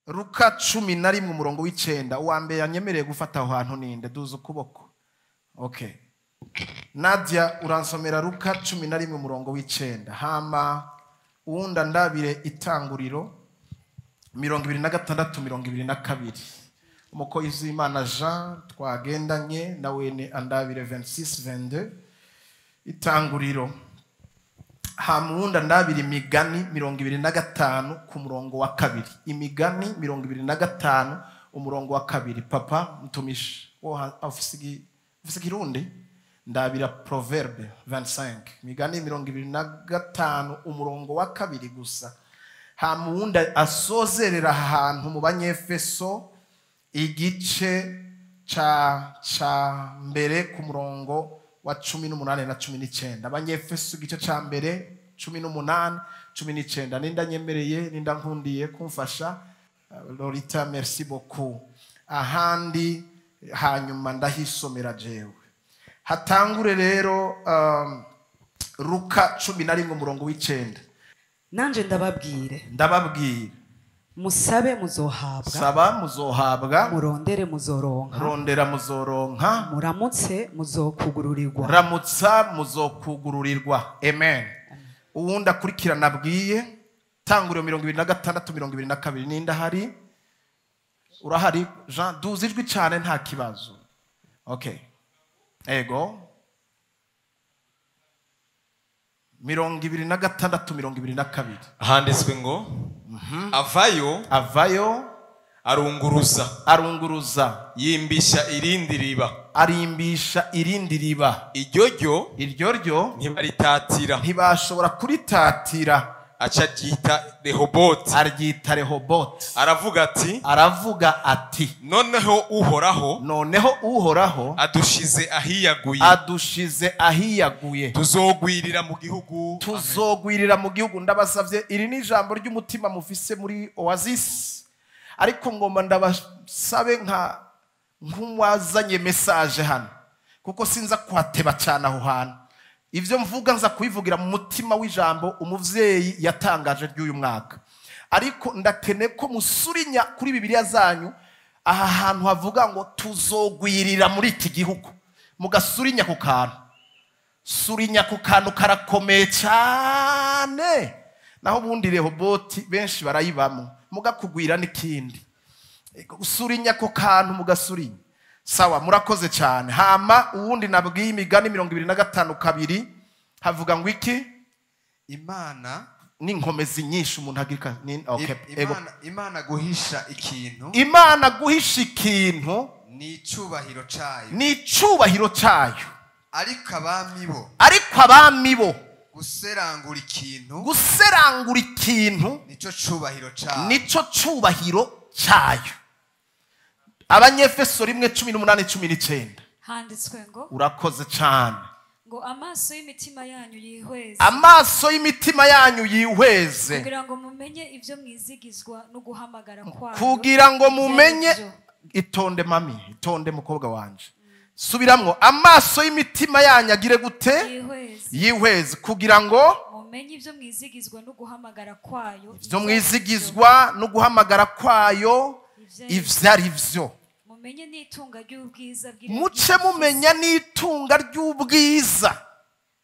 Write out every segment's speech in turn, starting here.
Luka 11 umurongo w'9. Uwa mbere yanyemereye gufata aho hantu ninde? Duza ukuboko. Okay, Nadia, uransomera Luka 11 umurongo w'9. Hama uwundi ndabire Itanguriro 26 22. Umukozi w'Imana Jean twagendanye na wene andabire 26 22, Itanguriro. Hama uwundi andabire Imigani 25 ku murongo wa 2. Imigani 25 umurongo wa 2. Papa mtumishi wo afise Kirundi, ndabira Proverbe 25, Imigani 25 umurongo wa 2 gusa. Hama uwundi asozerera ahantu mu Banyefeso igice ca mbere ku murongo wa 18 na 19. Abanyefeso igice ca mbere, 18, 19. Ninda nyemereye, ninda nkundiye kumfasha? Lorita, merci beaucoup. Ahandi hanyuma ndahisomera jewe. Hatangure rero Luka 11 umurongo w'9. Nanje ndababwire. Ndababwire. Musabe, muzohabwa. Saba, muzohabwa. Murondere, muzoronka. Rondera, muzoronka. Muramutse, muzokugururirwa. Ramutsa, muzokugururirwa. Amen. Uwundi akurikirana abwiye Tanguriro 26 22. Ninda hari? Urahari Jean? Duza ijwi cyane, nta kibazo. Okay, ego, 26 22. Handitswe ngo: Avayo, Avayo, arunguruza, Arunguruza. yimbisha irindi riba. Arimbisha irindi riba. Iryo ryo Iryo ryo ntibaritatira. ntibashobora kuritatira. Aca aryita Rehoboti. Aryita Rehoboti. Aravuga ati: Aravuga ati: Noneho Uhoraho Noneho Uhoraho adushize ahiyaguye, adushize ahiyaguye, tuzogwirira mu gihugu. Tuzogwirira mu gihugu. Ndabasavye, iri ni ijambo ry'umutima mufise muri Oasis, ariko ngomba ndabasabe nka nk'uwazanye message hano, kuko sinza kuhateba cyane aho hantu. Ivyo mvuga nza kubivugira mu mutima w'ijambo umuvyeyi yatangaje ry'uyu mwaka, ariko ndakene ko musurinya kuri Bibiliya zanyu aha hantu havuga ngo tuzogwirira muri iki gihugu. Mugasurinya ku kantu, surinya ku kantu, karakomeye cyane. Naho ubundi Rehoboti benshi barayibamo, mugakugwira n'ikindi. Surinya ku kantu, mugasurinya. Sawa, murakoze cyane. Hama uwundi nabwiye Imigani 25 2, havuga ngo iki? Imana N'inkomezi nyinshi umuntu agirika ni okay. Ego. Imana guhisha ikintu Imana guhisha ikintu ni icubahiro cayo, ni icubahiro cyayo, ariko abami bo ariko abami bo guserangura ikintu guserangura ikintu nico cubahiro cayo. nico cubahiro cyayo. Abanyefeso 1 18 19. Handitswe ngo: Urakoze cyane. Ngo amaso y'imitima yanyu yihweze, Amaso y'imitima yanyu yihweze, kugira ngo mumenye ibyo mwizigizwa no guhamagara kwayo kugira ngo mumenye ibyo. Itonde mami, itonde mukobwa wanje. Subiramwo: amaso y'imitima yanyu agire gute? Yihweze. Yihweze kugira ngo mumenye ibyo mwizigizwa no guhamagara kwayo ibyo mwizigizwa no guhamagara kwayo ivyo ivyo ari vyo. Mumenye n'itunga ry'ubwiza bw'iragi Muce mumenya n'itunga ry'ubwiza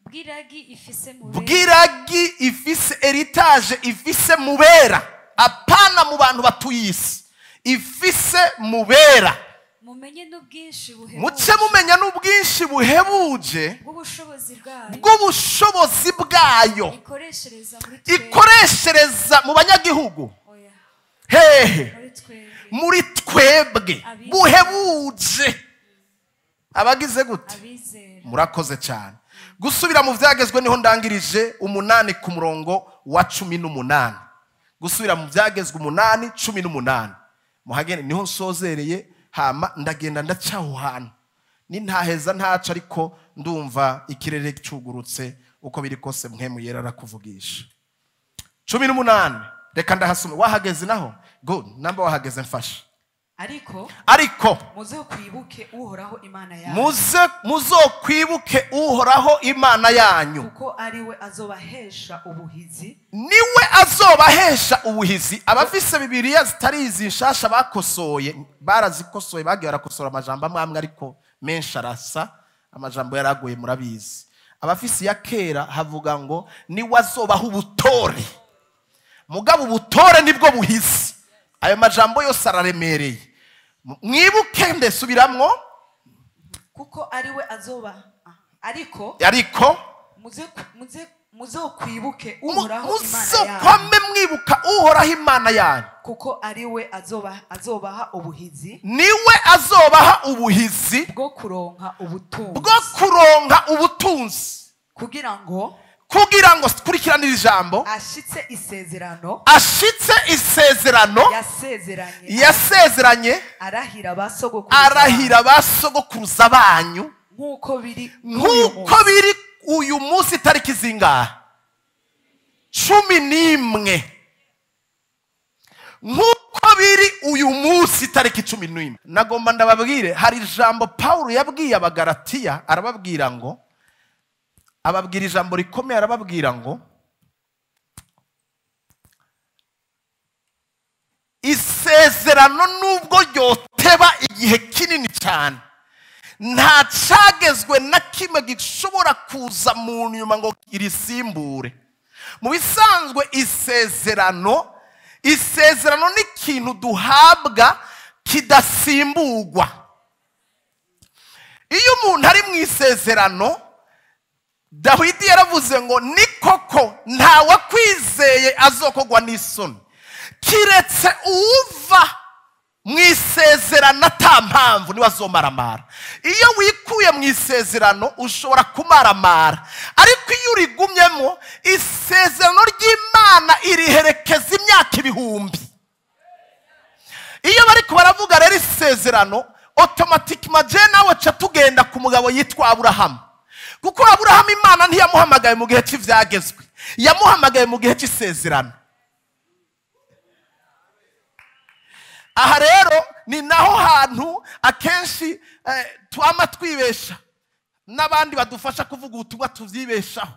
bw'iragi ifise mu bera, bw'iragi ifise, héritage ifise mu bera, apana mu bantu batuye isi, ifise mu bera. Mumenye n'ubwinshi Muce buhebuje mumenya n'ubwinshi buhebuje bw'ubushobozi bwayo bw'ubushobozi bwayo ikoreshereza muri twebwe. Ikoreshereza mu banyagihugu. Oya. Hehe? Muri twebwe. Muri twebwe. Buhebuje abagize gute? Abizera. Murakoze cyane. Gusubira mu Byagezwe, niho ndangirije, 8 ku murongo wa 18. Gusubira mu Byagezwe 8 18, muhagende, niho nsozereye. Hama ndagenda ndaca aho hantu, nintaheza ntaca, ariko ndumva ikirere cyugurutse. Uko biri kose Mpwemu Yera arakuvugisha. 18, reka ndahasome. Wahageze naho? Good. Namba wahageze mfasha. Ariko muzokwibuke Uhoraho Imana yanyu, muzokwibuke Uhoraho Imana yanyu, kuko ari we azobahesha ubuhizi, niwe azobahesha ubuhizi. Abafise Bibiliya zitari izi nshasha bakosoye, barazikosoye, bagiye barakosora amajambo amwe amwe, ariko menshi arasa, amajambo yaraguye murabizi. Abafise iya kera havuga ngo niwe azobaha ubutore, mugabo ubutore nibwo buhizi. Ayo majambo yose araremereye. Mwibuke, ndesubiramwo, kuko ari we azoba, ariko ariko muzokwibuke Uhoraho Imana yanyu, muzokwame mwibuka Uhoraho Imana yanyu, kuko ari we azobaha ubuhizi, niwe azobaha ubuhizi bwo kuronka ubutunzi, bwo kuronka ubutunzi, kugira ngo kurikiranira ijambo, ashitse isezerano, ashitse isezerano yasezeranye arahira basogokuruza, arahira basogokuruza banyu, nkuko biri nkuko biri uyu munsi tariki zingahe? 11. Nkuko biri uyu munsi tariki 11. Nagomba ndababwire, hari ijambo Paulo yabwiye Abagalatiya, arababwira ngo, ababwira ijambo rikomeye, arababwira ngo isezerano nubwo ryoteba igihe kinini cyane, nta cagezwe na kimwe gishobora kuza mu nyuma ngo irisimbure. Mu bisanzwe isezerano ni ikintu duhabwa kidasimburwa. Iyo umuntu ari mu isezerano, Dawidi yaravuze ngo ni koko ntawakwizeye azokogwa n'isoni, kiretse uva mu isezerano ata mpamvu niwe azomaramara. Iyo wikuye mu isezerano ushobora kumaramara, ariko iyo urigumyemo isezerano ry'Imana iriherekeza imyaka ibihumbi. Iyo bariko baravuga rero isezerano, automatique je nawe ca tugenda ku mugabo yitwa Aburahamu, kuko Aburahamu Imana ntiyamuhamagaye mu gihe cy'ivyagezwe, yamuhamagaye mu gihe cy'isezerano. Aha rero ni naho hantu akenshi twama twibesha, n'abandi badufasha kuvuga ubutumwa tuvyibeshaho,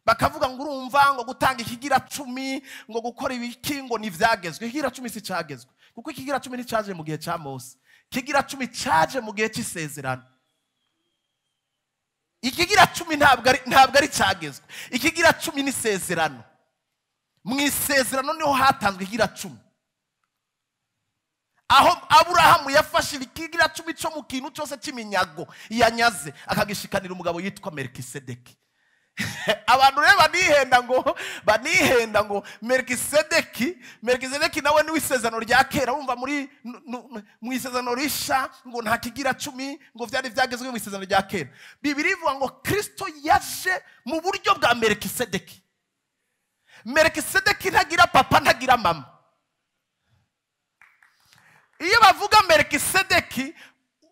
bakavuga ngo urumva ngo gutanga ikigira 10 ngo gukora ibiki ngo ni ivyagezwe. Ikigira 10 si cagezwe, kuko ikigira 10 nticaje mu gihe ca Mose, ikigira 10 caje mu gihe c'isezerano. Ikigira 10 ntabwo ari cagezwe, ikigira 10 ni isezerano. Mu isezerano niho hatanzwe ikigira 10. Aho Aburahamu yafashe ikigira 10 cyo mu kintu cyose cy'iminyago yanyaze, akagishikanira umugabo yitwa Melkisedeki. Abantu rero banihenda ngo Melkisedeki nawe ni w'isezerano rya kera. Urumva muri mu isezerano risha ngo nta kigira 10 ngo vyari vyagezwe mu isezerano rya kera. Bibiliya ivuga ngo Kristo yaje mu buryo bwa Melkisedeki. Melkisedeki ntagira papa, ntagira mama. Iyo bavuga Melkisedeki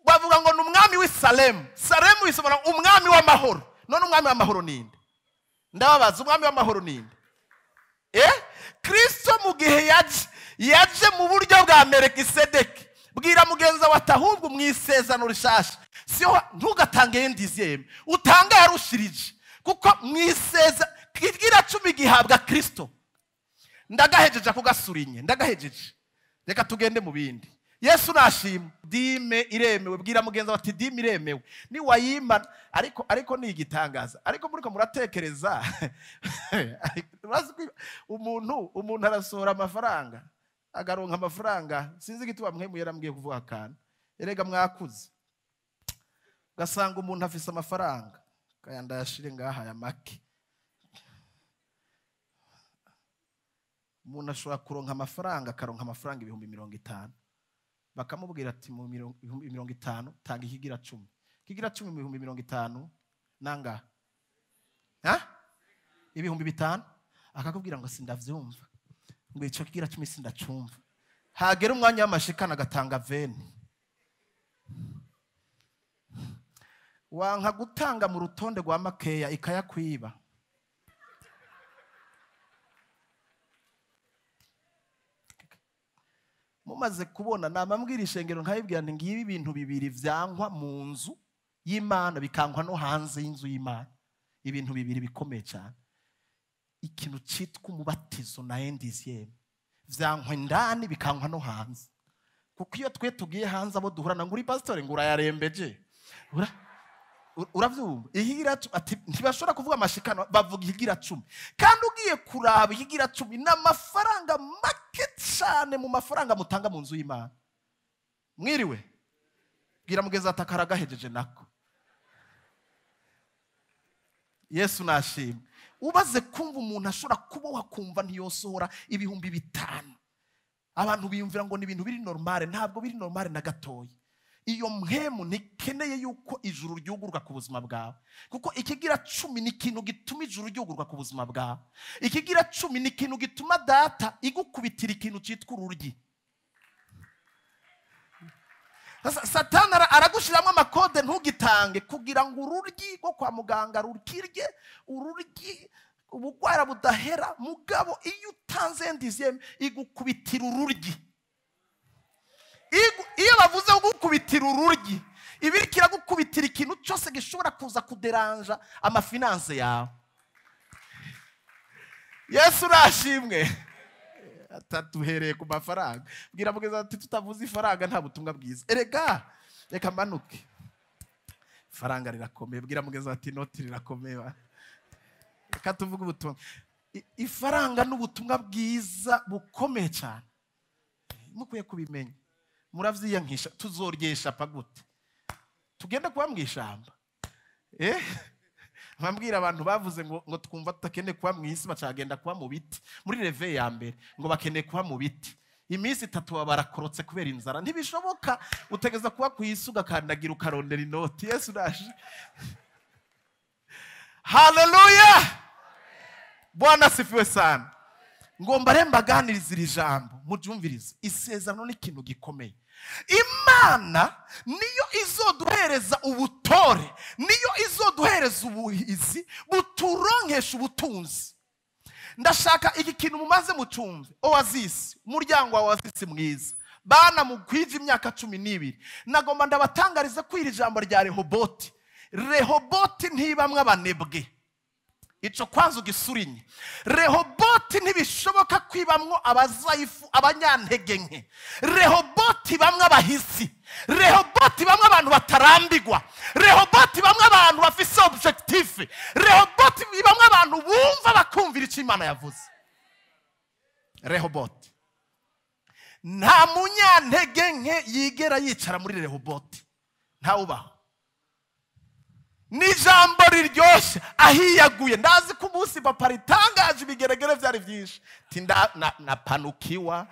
bavuga ngo ni umwami w'i Salemu. Salemu bisobanura umwami w'amahoro. None umwami w'amahoro ninde? Ndababaza, umwami w'amahoro ninde? Kristo mu gihe yaje mu buryo bwa Melkisedeki. Bwira mugenza wa ahubwo mu isezerano rishasha, siho ntugatange yendizeme, utange yarushirije, kuko mu isezerano kigira 10 gihabwa Kristo. Ndagahejeje kugasurinye, ndagahejeje. Reka tugende mu bindi. Yesu nashimwe. Dime iremewe. Bwira mugenza bati dime iremewe. Ni wayima, ariko ni igitangaza. Ariko muriko muratekereza. Umuntu arasohora amafaranga, agaronka amafaranga. Sinzi igituma mwe yarambwiye kuvuga akantu. Erega mwakuze. Ugasanga umuntu afise amafaranga, kayanda yashire ngaha ya make. Umuntu ashobora kuronka amafaranga, akaronka amafaranga 50,000. Bakamubwira ati mu 50,000 tanga ikigira 10. Ikigira 10 mu 50,000 nanga? Ha? 5,000. Akakubwira ngo sindavyumva, ngo ico kigira 10 sindacumva. Hagera umwanya w'amashikana agatanga veni. Wanka gutanga mu rutonde rwa makeya ikayakwiba. Mumaze kubona namambwira ishengero nkayibwira nti ngibi ibintu bibiri vyankwa mu nzu y'Imana bikankwa no hanze y'inzu y'Imana. Ibintu bibiri bikomeye cyane. Ikintu citwa umubatizo na endiziyeme vyankwa indani bikankwa no hanze. Kuko iyo twe tugiye hanze abo duhura na nguri pastor ngo urayarembeje. Uravyumva ihigira ati ntibashobora kuvuga amashikano, bavuga ihigira 10. Kandi ugiye kuraba ihigira 10 n'amafaranga make cyane mu mafaranga mutanga mu nzu y'Imana. Mwiriwe bwira mugeza atakaragahejeje nako. Yesu nashimwe. Ubaze kumva umuntu ashobora kuboha kumva ntiyosohora 5000. Abantu biyumvira ngo ni ibintu biri normale, ntabwo biri normale na gatoya. Iyo mpemu ntikeneye yuko ijuru ryugurwa ku buzima bwawe, kuko ikigira 10 ni ikintu gituma ijuru ryugurwa ku buzima bwawe. Ikigira 10 ni ikintu gituma data igukubitira ikintu cyitwa ururyi. Satani aragushiramwo amakode ntugitange kugira ngo ururyi rwo kwa muganga rukirye, ururyi ubugwara budahera. Mugabo iyo utanze ndiziyeme igukubitira ururyi. Iyo bavuze gukubitira ururyi, ibirikira gukubitira ikintu cyose gishobora kuza kuderanja amafinanse yawe. Yesu nashimwe. Atatuhereye ku mafaranga. Bwira mugeza ati tutavuze ifaranga nta butumwa bwiza. Erega reka manuke. Ifaranga rirakomeye. Bwira mugeza ati noti rirakomeye. Reka tuvuge ubutumwa. Ifaranga n'ubutumwa bwiza bukomeye cyane. Mukwiye kubimenya. Muravyiyankisha tuzoryesha pa gute? Tugenda kuba mwishamba. Nkambwira abantu bavuze ngo twumva tutakeneye kuba mwisi, bacagenda kuba mu biti. Muri reve ya mbere ngo bakeneye kuba mu biti. Iminsi 3 barakorotse kubera inzara. Ntibishoboka, utegeza kuba ku isi ugakandagira ukarondera inoti. Yesu naje. Haleluya! Bwana sifiwe sana. Ngomba rembaganiriza iri jambo mubyumvirize. Isezerano ni ikintu gikomeye. Imana niyo izoduhereza ubutore, niyo izoduhereza ubuhizi buturonkesha ubutunzi. Ndashaka iki kintu mumaze mucumve. Oasis, umuryango wa Oasis mwiza, bana mukwije imyaka 12, nagomba ndabatangariza ko iri jambo rya Rehoboti. Rehoboti ntibamwe abanebwe. Ico kwanza ugisurinye. Rehoboti ntibishoboka kwibamwo abazayifu, abanyantege nke. Rehoboti bamwe abahisi. Rehoboti bamwe abantu batarambigwa. Rehoboti bamwe abantu bafise objectif. Rehoboti bamwe abantu bumva bakumvira ico Imana yavuze. Rehoboti. Nta munyantege nke yigera yicara muri Rehoboti. Nta ubaho. Ni jambo riryoshe ahiyaguye. Ndazi ko umunsi papa ritangaje ibigeregere vyari vyinshi. Tinda na panukiwa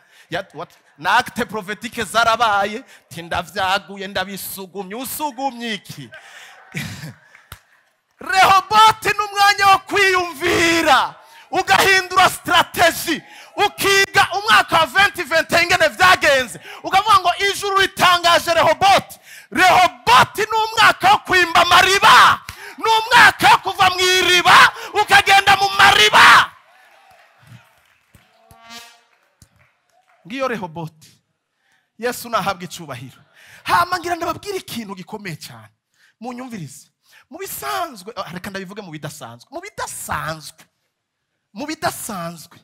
na acte prophétique zarabaye. Tinda vyaguye ndabisugumye. Usugumye iki? Rehoboti n'umwanya wo kwiyumvira, ugahindura strategy, ukiga umwaka wa 2020 ingene vyagenze, ukavuga ngo ijuru ritangaje Rehoboti. Rehoboti ni umwaka wo kwimba amariba, ni umwaka wo kuva mu iriba ukagenda mu mariba. Ngiyo Rehoboti. Yesu nahabwa icubahiro. Hama ngira ndababwira ikintu gikomeye cyane. Munyumvirize. Mu bisanzwe, reka ndabivuge mu bidasanzwe. Mu bidasanzwe. Mu bidasanzwe.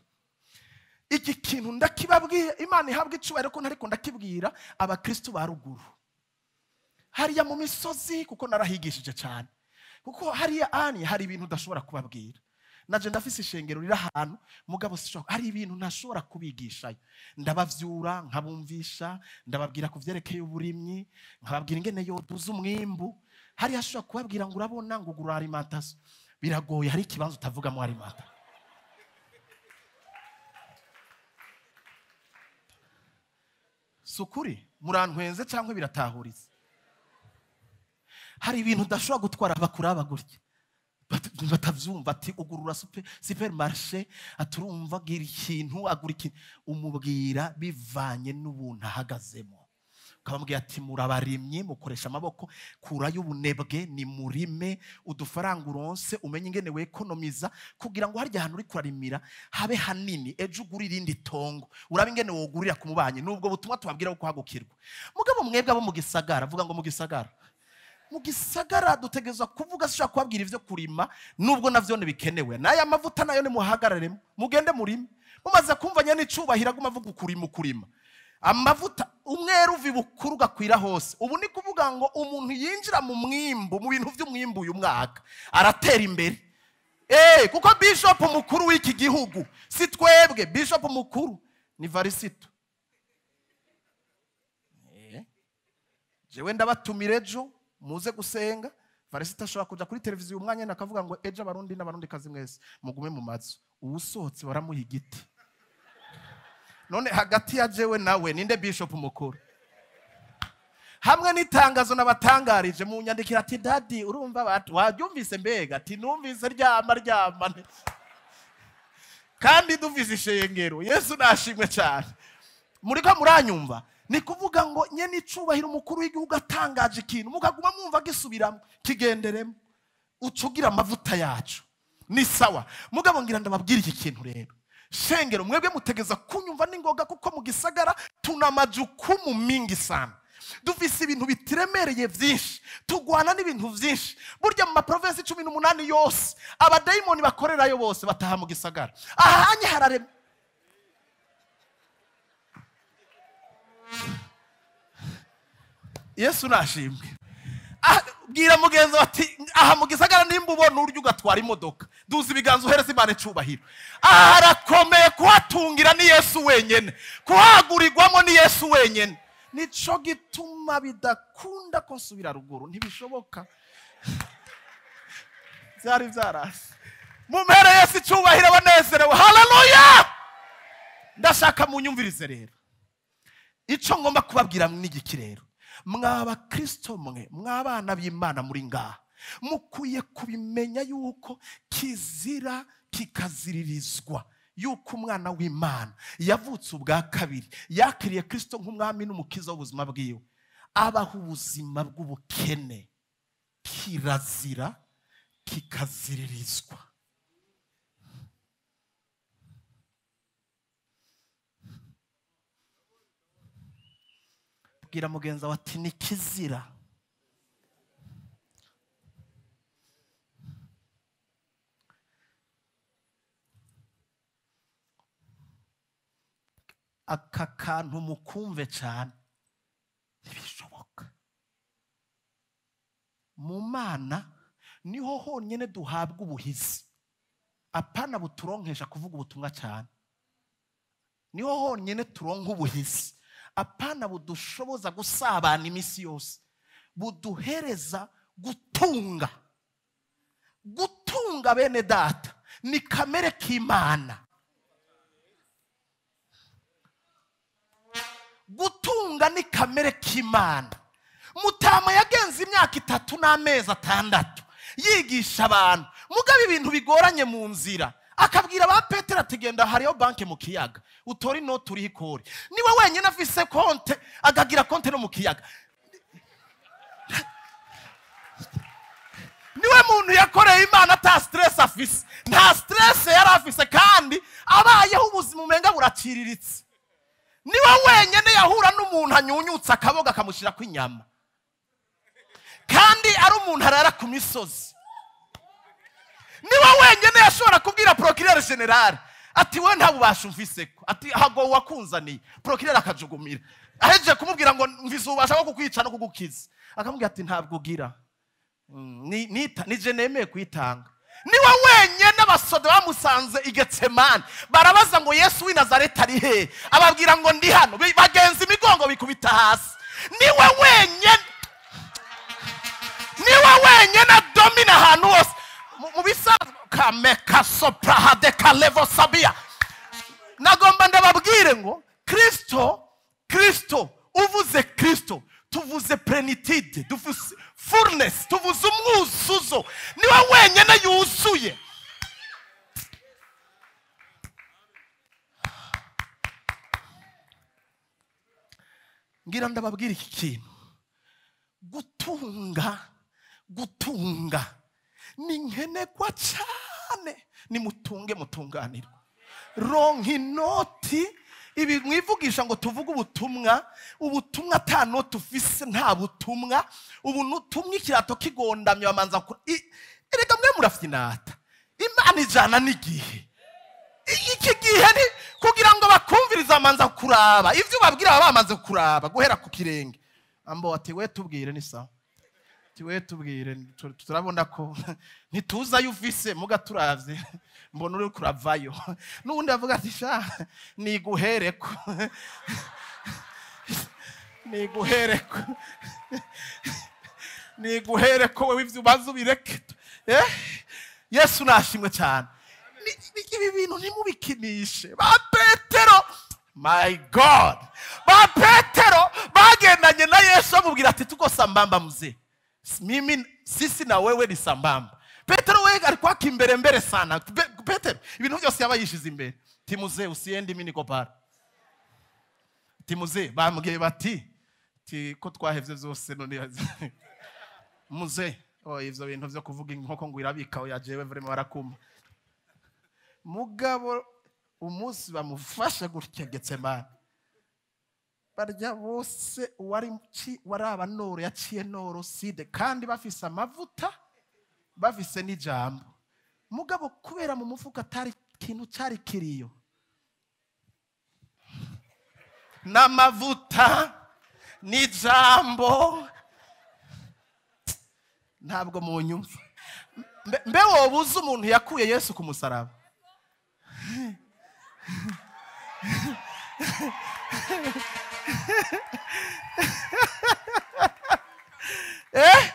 Iki kintu ndakibabwiye, Imana ihabwa icubahiro ko ntariko ndakibwira abakristo ba ruguru. Hariya mu misozi, kuko narahigishije cyane. Kuko hariya ani hari ibintu udashobora kubabwira. Naje ndafise ishengero riri ahantu, mugabo sishobora, hari ibintu ntashobora kubigishayo. Ndabavyura, nkabumvisha, ndababwira kuvyerekeye uburimyi, nkababwira ingene yoduza umwimbu. Hari hashobora kubabwira ngo urabona ngo ugura alimentation. Biragoye, hari ikibanza utavuga mu alimentation. Sukuri murantwenze cyangwa biratahuriza. Hari ibintu udashobora gutwara bakuraba gutya. Batavyumva ati ugurura supermarché, aturumva gira ikintu agura ikintu, umubwira bivanye n'ubuntu ahagazemo. Ukababwira ati murabarimyi, mukoresha amaboko, kurayo ubunebwe, ni murime udufaranga uronse, umenye ingene wekonomiza kugira ngo harya hantu uri kurarimira habe hanini, ejo ugure irindi tongo, urabe ingene wogurira ku mubanyi. Nubwo butumwa tubabwira ko hagukirwa. Mugabo mwebwe abo mu gisagara, vuga ngo mu gisagara. Mu gisagara dutegerezwa kuvuga, sishobora kubabwira ivyo kurima nubwo navyo bikenewe. N'aya mavuta nayo nimuhagararemo, mugende murime. Mumaze kumva nyene icubahiro aguma avuga ukurima ukurima. Amavuta umweru uva ibukuru ugakwira hose. Ubu ni kuvuga ngo umuntu yinjira mu mwimbu, mu bintu vy'umwimbu uyu mwaka aratera imbere. Kuko bishop mukuru w'iki gihugu si twebwe, bishop mukuru ni Varisito. Jewe ndabatumira ejo muze gusenga. Varisito ashobora kuja kuri televiziyo umwanya nakavuga ngo ejo abarundi n'abarundi kazi mwese mugume mu mazu, uwusohotse baramuha igiti. None hagati ya jewe nawe ninde bishop mukuru? Hamwe n'itangazo nabatangarije mu nyandikira ati daddy urumva abantu wabyumvise mbega ati numvise ryama ryama kandi duvise ishengero. Yesu nashimwe cyane. Muriko muranyumva? Ni kuvuga ngo nyene icubahiro umukuru w'igihugu atangaje ikintu mukaguma mwumva gisubiramo kigenderemo, ucugira amavuta yacu ni sawa. Mugabo ngira ndababwira iki kintu rero, shengero mwebwe mutegeza kunyumva n'ingoga, kuko mu gisagara tuna majukumu mingi sana, dufise ibintu bitiremereye vyinshi, tugwana n'ibintu vyinshi. Burya mu maprovinsi 18 yose abadaimoni bakorerayo bose bataha mu gisagara. Ahanye harare Yesu nashimwe. Bwira mugenzi ati aha mu gisagara nimba ubona uryo ugatwara imodoka, duza ibiganza uhereze Imana icubahiro. Aha harakomeye, kuhatungira ni Yesu wenyene, kuhagurirwamo ni Yesu wenyene. Nico gituma bidakunda ko nsubira ruguru, ntibishoboka. Byari byarase. Mumpere Yesu icubahiro abanezerewe. Haleluya! Ndashaka munyumvirize rero. Ico ngomba kubabwira n'igiki rero, mwaba Kristo mwe, mwabana b'Imana muri ngaha, mukwiye kubimenya yuko kizira kikaziririzwa yuko umwana w'Imana yavutse ubwa kabiri, yakiriye Kristo nk'umwami n'umukiza w'ubuzima bwiwe, abaho ubuzima bw'ubukene. Kirazira kikaziririzwa. Bwira mugenzi wawe ati ni kizira. Aka kantu mukumve cyane, ntibishoboka. Mu Mana niho honyine duhabwa ubuhizi, apana buturonkesha kuvuga ubutumwa cyane. Niho honyine turonka ubuhizi, apana budushoboza gusabana imisi yose, buduhereza gutunga. Gutunga bene data ni kamere k'Imana. Gutunga ni kamere k'Imana. Mutama yagenze imyaka 3 n'amezi 6 yigisha abantu, mugabo ibintu bigoranye mu nzira akabwira ba Petero ati genda hariyo banke mu kiyaga utori inoti uriho ikori. Niwe wenyine afise konte, akagira konte no mu kiyaga. Niwe muntu yakoreye Imana ata stress afise, nta stress yari afise, kandi abayeho ubuzima umenga buraciriritse. Niwe wenyine yahura n'umuntu anyunyutsa akaboga akamushirako inyama, kandi ari umuntu arara ku misozi. Niwe wenyine yashobora kubwira procureur general ati we nta bubasha umviseko, ati hago wakunzaniye. Procureur akajugumira, ahejeje kumubwira ngo mvise ububasha bwo kukwica no kugukiza, akamubwira ati ntabwo ugira, nije nemeye kwitanga. Niwe wenyine abasoda bamusanze i Getsemani barabaza ngo Yesu w'i Nazareti ari he? Ababwira ngo ndi hano. Bagenza imigongo bikubita hasi. Niwe wenyine, niwe wenyine adomina ahantu hose. Mu bisanzwe kameka soprahade kalevo sabia. Nagomba ndababwire ngo Kristo, Kristo, uvuze Kristo tuvuze plenitude, tuvuze fullness, tuvuze umwuzuzo. Niwe wenyine yuzuye. Ngira ndababwira iki kintu. Gutunga ni nkenerwa cyane. Nimutunge mutunganirwe. Ronka inoti. Ibi mwivugisha ngo tuvuge ubutumwa, ubutumwa ata noti ufise nta butumwa. Ubu nutumwa ikirato kigondamye bamanza erega mwe murafinata. Imana ijana n'igihe. Iki gihe ni kugira ngo bakumvirize amanza kuraba ivyo babwira baba bamaze kuraba guhera ku kirenge. Ambo ati we tubwire ni sawa. Ati we tubwire turabona ko ntituza ufise muga turavye mbona uri kuravayo. Nubundi avuga ati sha niguhereko. Niguhereko. Niguhereko wewe ivyo ubanza ubireke. Yesu nashimwe cyane. Ibi bintu ntimubikinishe. Ba Petero, my God, ba Petero bagendanye na Yesu bamubwira ati tuko sambamba mzee, mimi sisi na wewe ni sambamba. Petero we alikuwa kimbere mbere sana. Petero ibintu byose yaba yishize imbere. Timuze usiende mimi niko pale. Timuze bamubwiye bati ti ko twahevye byose none muze oh ivyo bintu vyo kuvuga inkoko ngo irabika oya jewe vraiment barakuma. Mugabo umunsi bamufasha gutya Getsemane, barya bose wari waraba noro yaciye noro side, kandi bafise amavuta bafise n'ijambo. Mugabo kubera mu mufuka atari kintu cyari kiriyo n'amavuta n'ijambo, ntabwo munyumva. Mbe wobuze umuntu yakuye Yesu ku musaraba?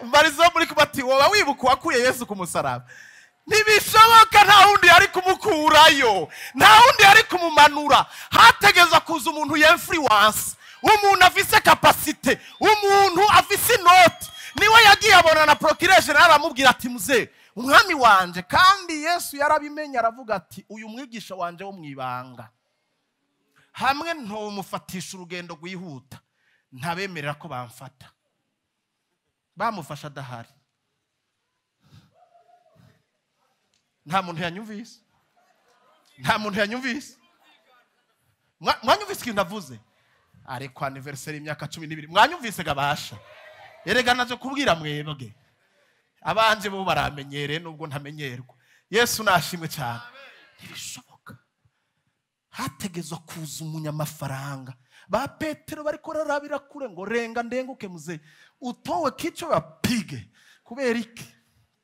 Mbarizo muri kubati woba wibuka wakuye Yesu ku musaraba? Ntibishoboka, nta wundi yari kumukurayo, nta wundi yari kumumanura. Hategeza kuza umuntu y'influence, umuntu afise capacité, umuntu afise inoti. Niwe yagiye abona na procureur general aramubwira ati muze umwami wanje. Kandi Yesu yarabimenye aravuga ati uyu mwigisha wanje wo mwibanga hamwe ntomufatisha urugendo rwihuta ntabemerera ko bamfata. Bamufasha adahari. Nta muntu yanyumvise. Nta muntu yanyumvise. Mwanyumvise ikintu navuze? Ariko anniversaire y'imyaka 12 mwanyumvise gabasha. Erega naje kubwira mwebwe. Abanje bo baramenyere nubwo ntamenyerwa. Yesu nashimwe cyane. Ntibishoboka. Hategezwa kuza umunyamafaranga. Ba Petero bariko rarabira kure ngo renga ndenguke muze utowe kicho bapige. Kubera iki?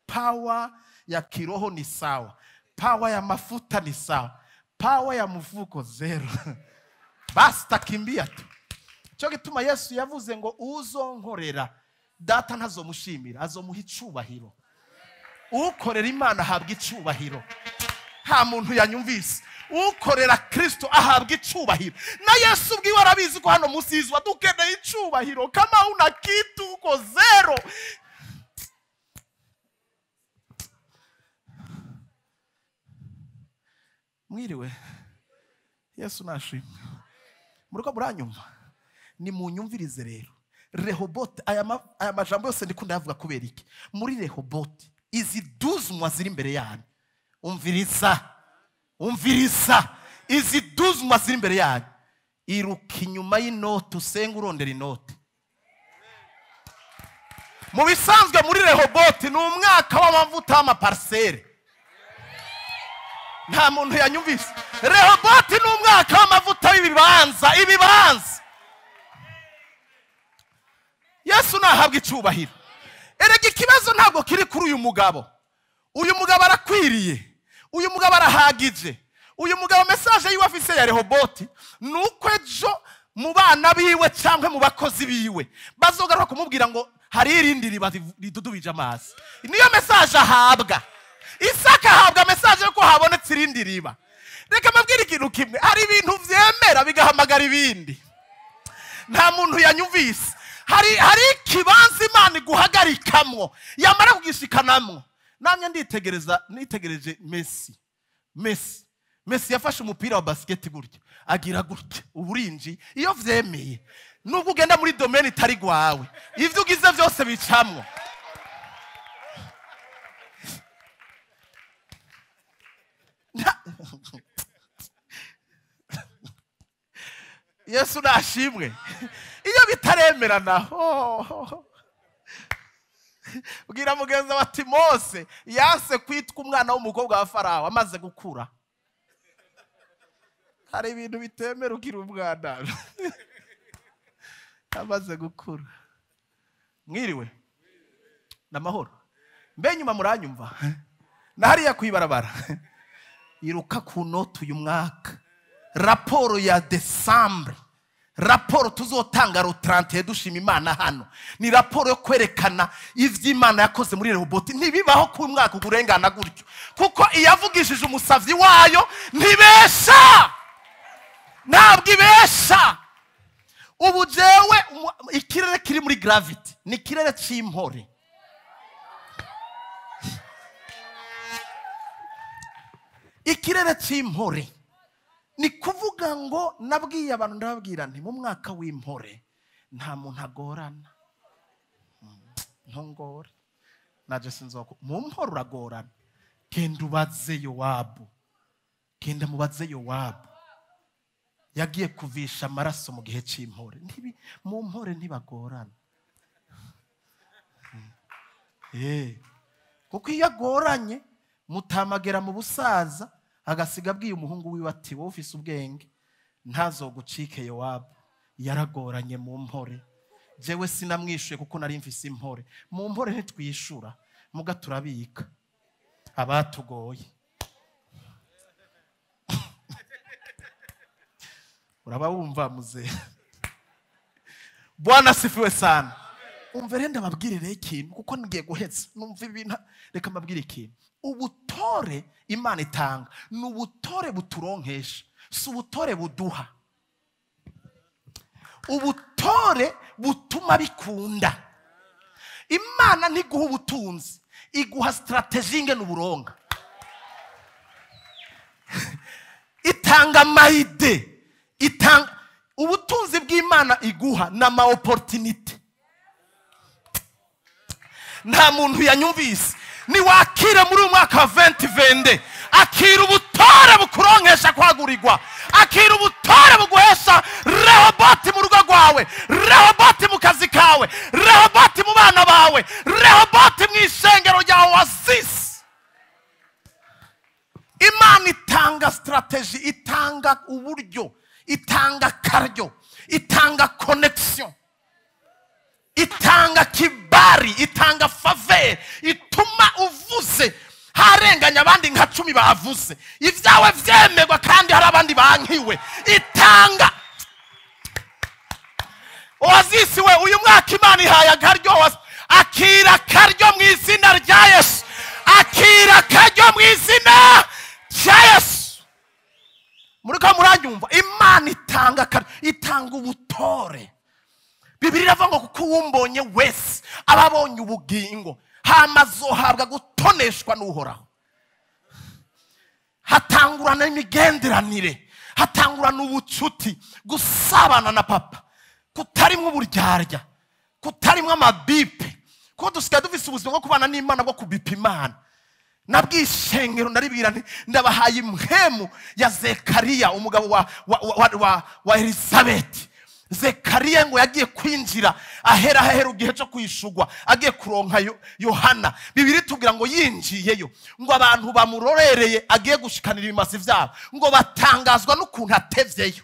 Power ya kiroho ni sawa, power ya mafuta ni sawa, power ya mfuko zero. Basta kimbia tu. Cyo gituma Yesu yavuze ngo uzonkorera data ntazomushimira, azomuha icubahiro. Ukorera Imana ahabwa icubahiro. Nta muntu yanyumvise. Ukorera Kristo ahabwa icubahiro. Na Yesu ubwiwe arabizi ko hano munsi y'izuba dukeneye icubahiro. Kama una kitu uko zero. Mwiriwe. Yesu nashimwe. Muruko muranyumva? Ni munyumvirize rero. Rehoboth, aya majambo yose ndikunda yavuga kubera iki? Muri Rehoboth izi 12 mois ziri imbere yanyu. Umviriza. Umviriza. Izi 12 mois ziri imbere yanyu. Iruka inyuma y'inoti usenga urondera inoti. Mu bisanzwe muri Rehoboth ni umwaka w'amavuta y'amaparcelle. Nta muntu yanyumvise. Rehoboth ni umwaka w'amavuta y'ibibanza, ibibanza. Yesu nahabwa icubahiro. Erega ikibazo ntabwo kiri kuri uyu mugabo. Uyu mugabo arakwiriye. Uyu mugabo arahagije. Uyu mugabo message yiwe afise ya Rehoboth nuko ejo mu bana biwe cyangwa mu bakozi biwe bazogaruka kumubwira ngo hari irindi riba ridudubije amazi. Niyo message ahabwa. Isaka ahabwa message yuko habonetse irindi riba. Reka mabwire ikintu kimwe, hari ibintu vyemera bigahamagara ibindi. Nta muntu yanyumvise. Hari ikibanza Imana iguhagarikamwo yamara kugishikanamwo. Namye nditegereza, nitegereje Messi. Messi yafashe umupira wa basket gutya, agira gutya uburinji. Iyo vyemeye Nubwo ugenda muri domaine itari gwawe, ivyo ugize byose bicamwo. Yesu nashimwe. Iyo bitaremerana, bwira mugenzi wa Mose yanse kwitwa umwana w'umukobwa wa Farawo amaze gukura. Hari ibintu bitemera ukiri umwana amaze gukura. Mwiriwe namahoro. Mbe nyuma muranyumva na hariya kwibarabara. Iruka ku note uyu mwaka, raporo ya December, raporo tuzotanga ro 31 dushima Imana hano, ni raporo yo kwerekana ivy'Imana yakoze muri Rehoboti. Ntibibaho ku mwaka ugurengana gutyo, kuko iyavugishije umusavyi wayo ntibesha, ntabwo ibesha. Ubu jewe ikirere kiri muri gravity ni ikirere c'impore. Ikirere c'impore ni kuvuga ngo nabwiye abantu, ndababwira nti mu mwaka w'impore nta muntu agorana. Ntongore naje sinzoko mu mpore uragorana. Genda ubaze Yowabu, genda mubaze Yowabu yagiye kuvisha amaraso mu gihe c'impore. Mu mpore ntibagorana. Kuko iyo agoranye mutamagera mu busaza, agasiga abwiye umuhungu wiwe ati wowe ufise ubwenge ntazogucike Yowabu, yaragoranye mu mpore. Jewe sinamwishuye kuko nari mfise impore. Mu mpore ntitwishura, muga turabika abatugoye. Uraba wumva muze. Bwana sifiwe sana. Umve rero ndababwire ikintu kuko ngiye guheza numva ibintu. Reka mbabwire ikintu. Ubutore Imana itanga ni ubutore buturonkesha, si ubutore buduha. Ubutore butuma bikunda. Imana ntiguha ubutunzi, iguha strategie ingene uburonka. Itanga maide, itanga ubutunzi bw'Imana iguha na ma opportunity. Nta muntu yanyumvise. Niwakire muri uyu mwaka wa 2020, akira ubutore bukuronkesha kwagurirwa, akira ubutore buguhesha Rehoboti mu rugo rwawe, Rehoboti mu kazi kawe, Rehoboti mu bana bawe, Rehoboti mu ishengero rya Oasis. Imana itanga strategy, itanga uburyo, itanga karyo, itanga connection, itanga kibari, itanga faveur, ituma uvuze harenganya abandi nka 10 bavuze ivyawe vyemerwa kandi hari abandi bankiwe. Itanga Oasis we uyu mwaka Imana ihaye akaryo. Akira karyo mu izina rya Yesu, akira karyo mu izina rya Yesu. Muriko muranyumva? Imana itanga karyo, itanga ubutore. Bibiliya iravuga ngo kuko uwumbonye wese aba abonye ubugingo, hama azohabwa gutoneshwa n'Uhoraho. Hatangurana imigenderanire, hatangurana ubucuti, gusabana na papa kutarimwo uburyarya, kutarimwo amabipe, kuko dusigaye dufise ubuzima bwo kubana n'Imana bwo kubipa Imana. Nabwishengero ndaribwira nti ndabahaye impwemu ya Zekariya umugabo wa Elizabeth. Zekariya ngo yagiye kwinjira ahera ahera igihe cyo kwishugwa, agiye kuronka Yohana. Bibiri tubwira ngo yinjiyeyo ngo abantu bamurorereye agiye gushikanira ibimasi vyabo, ngo batangazwa n'ukuntu atevyeyo.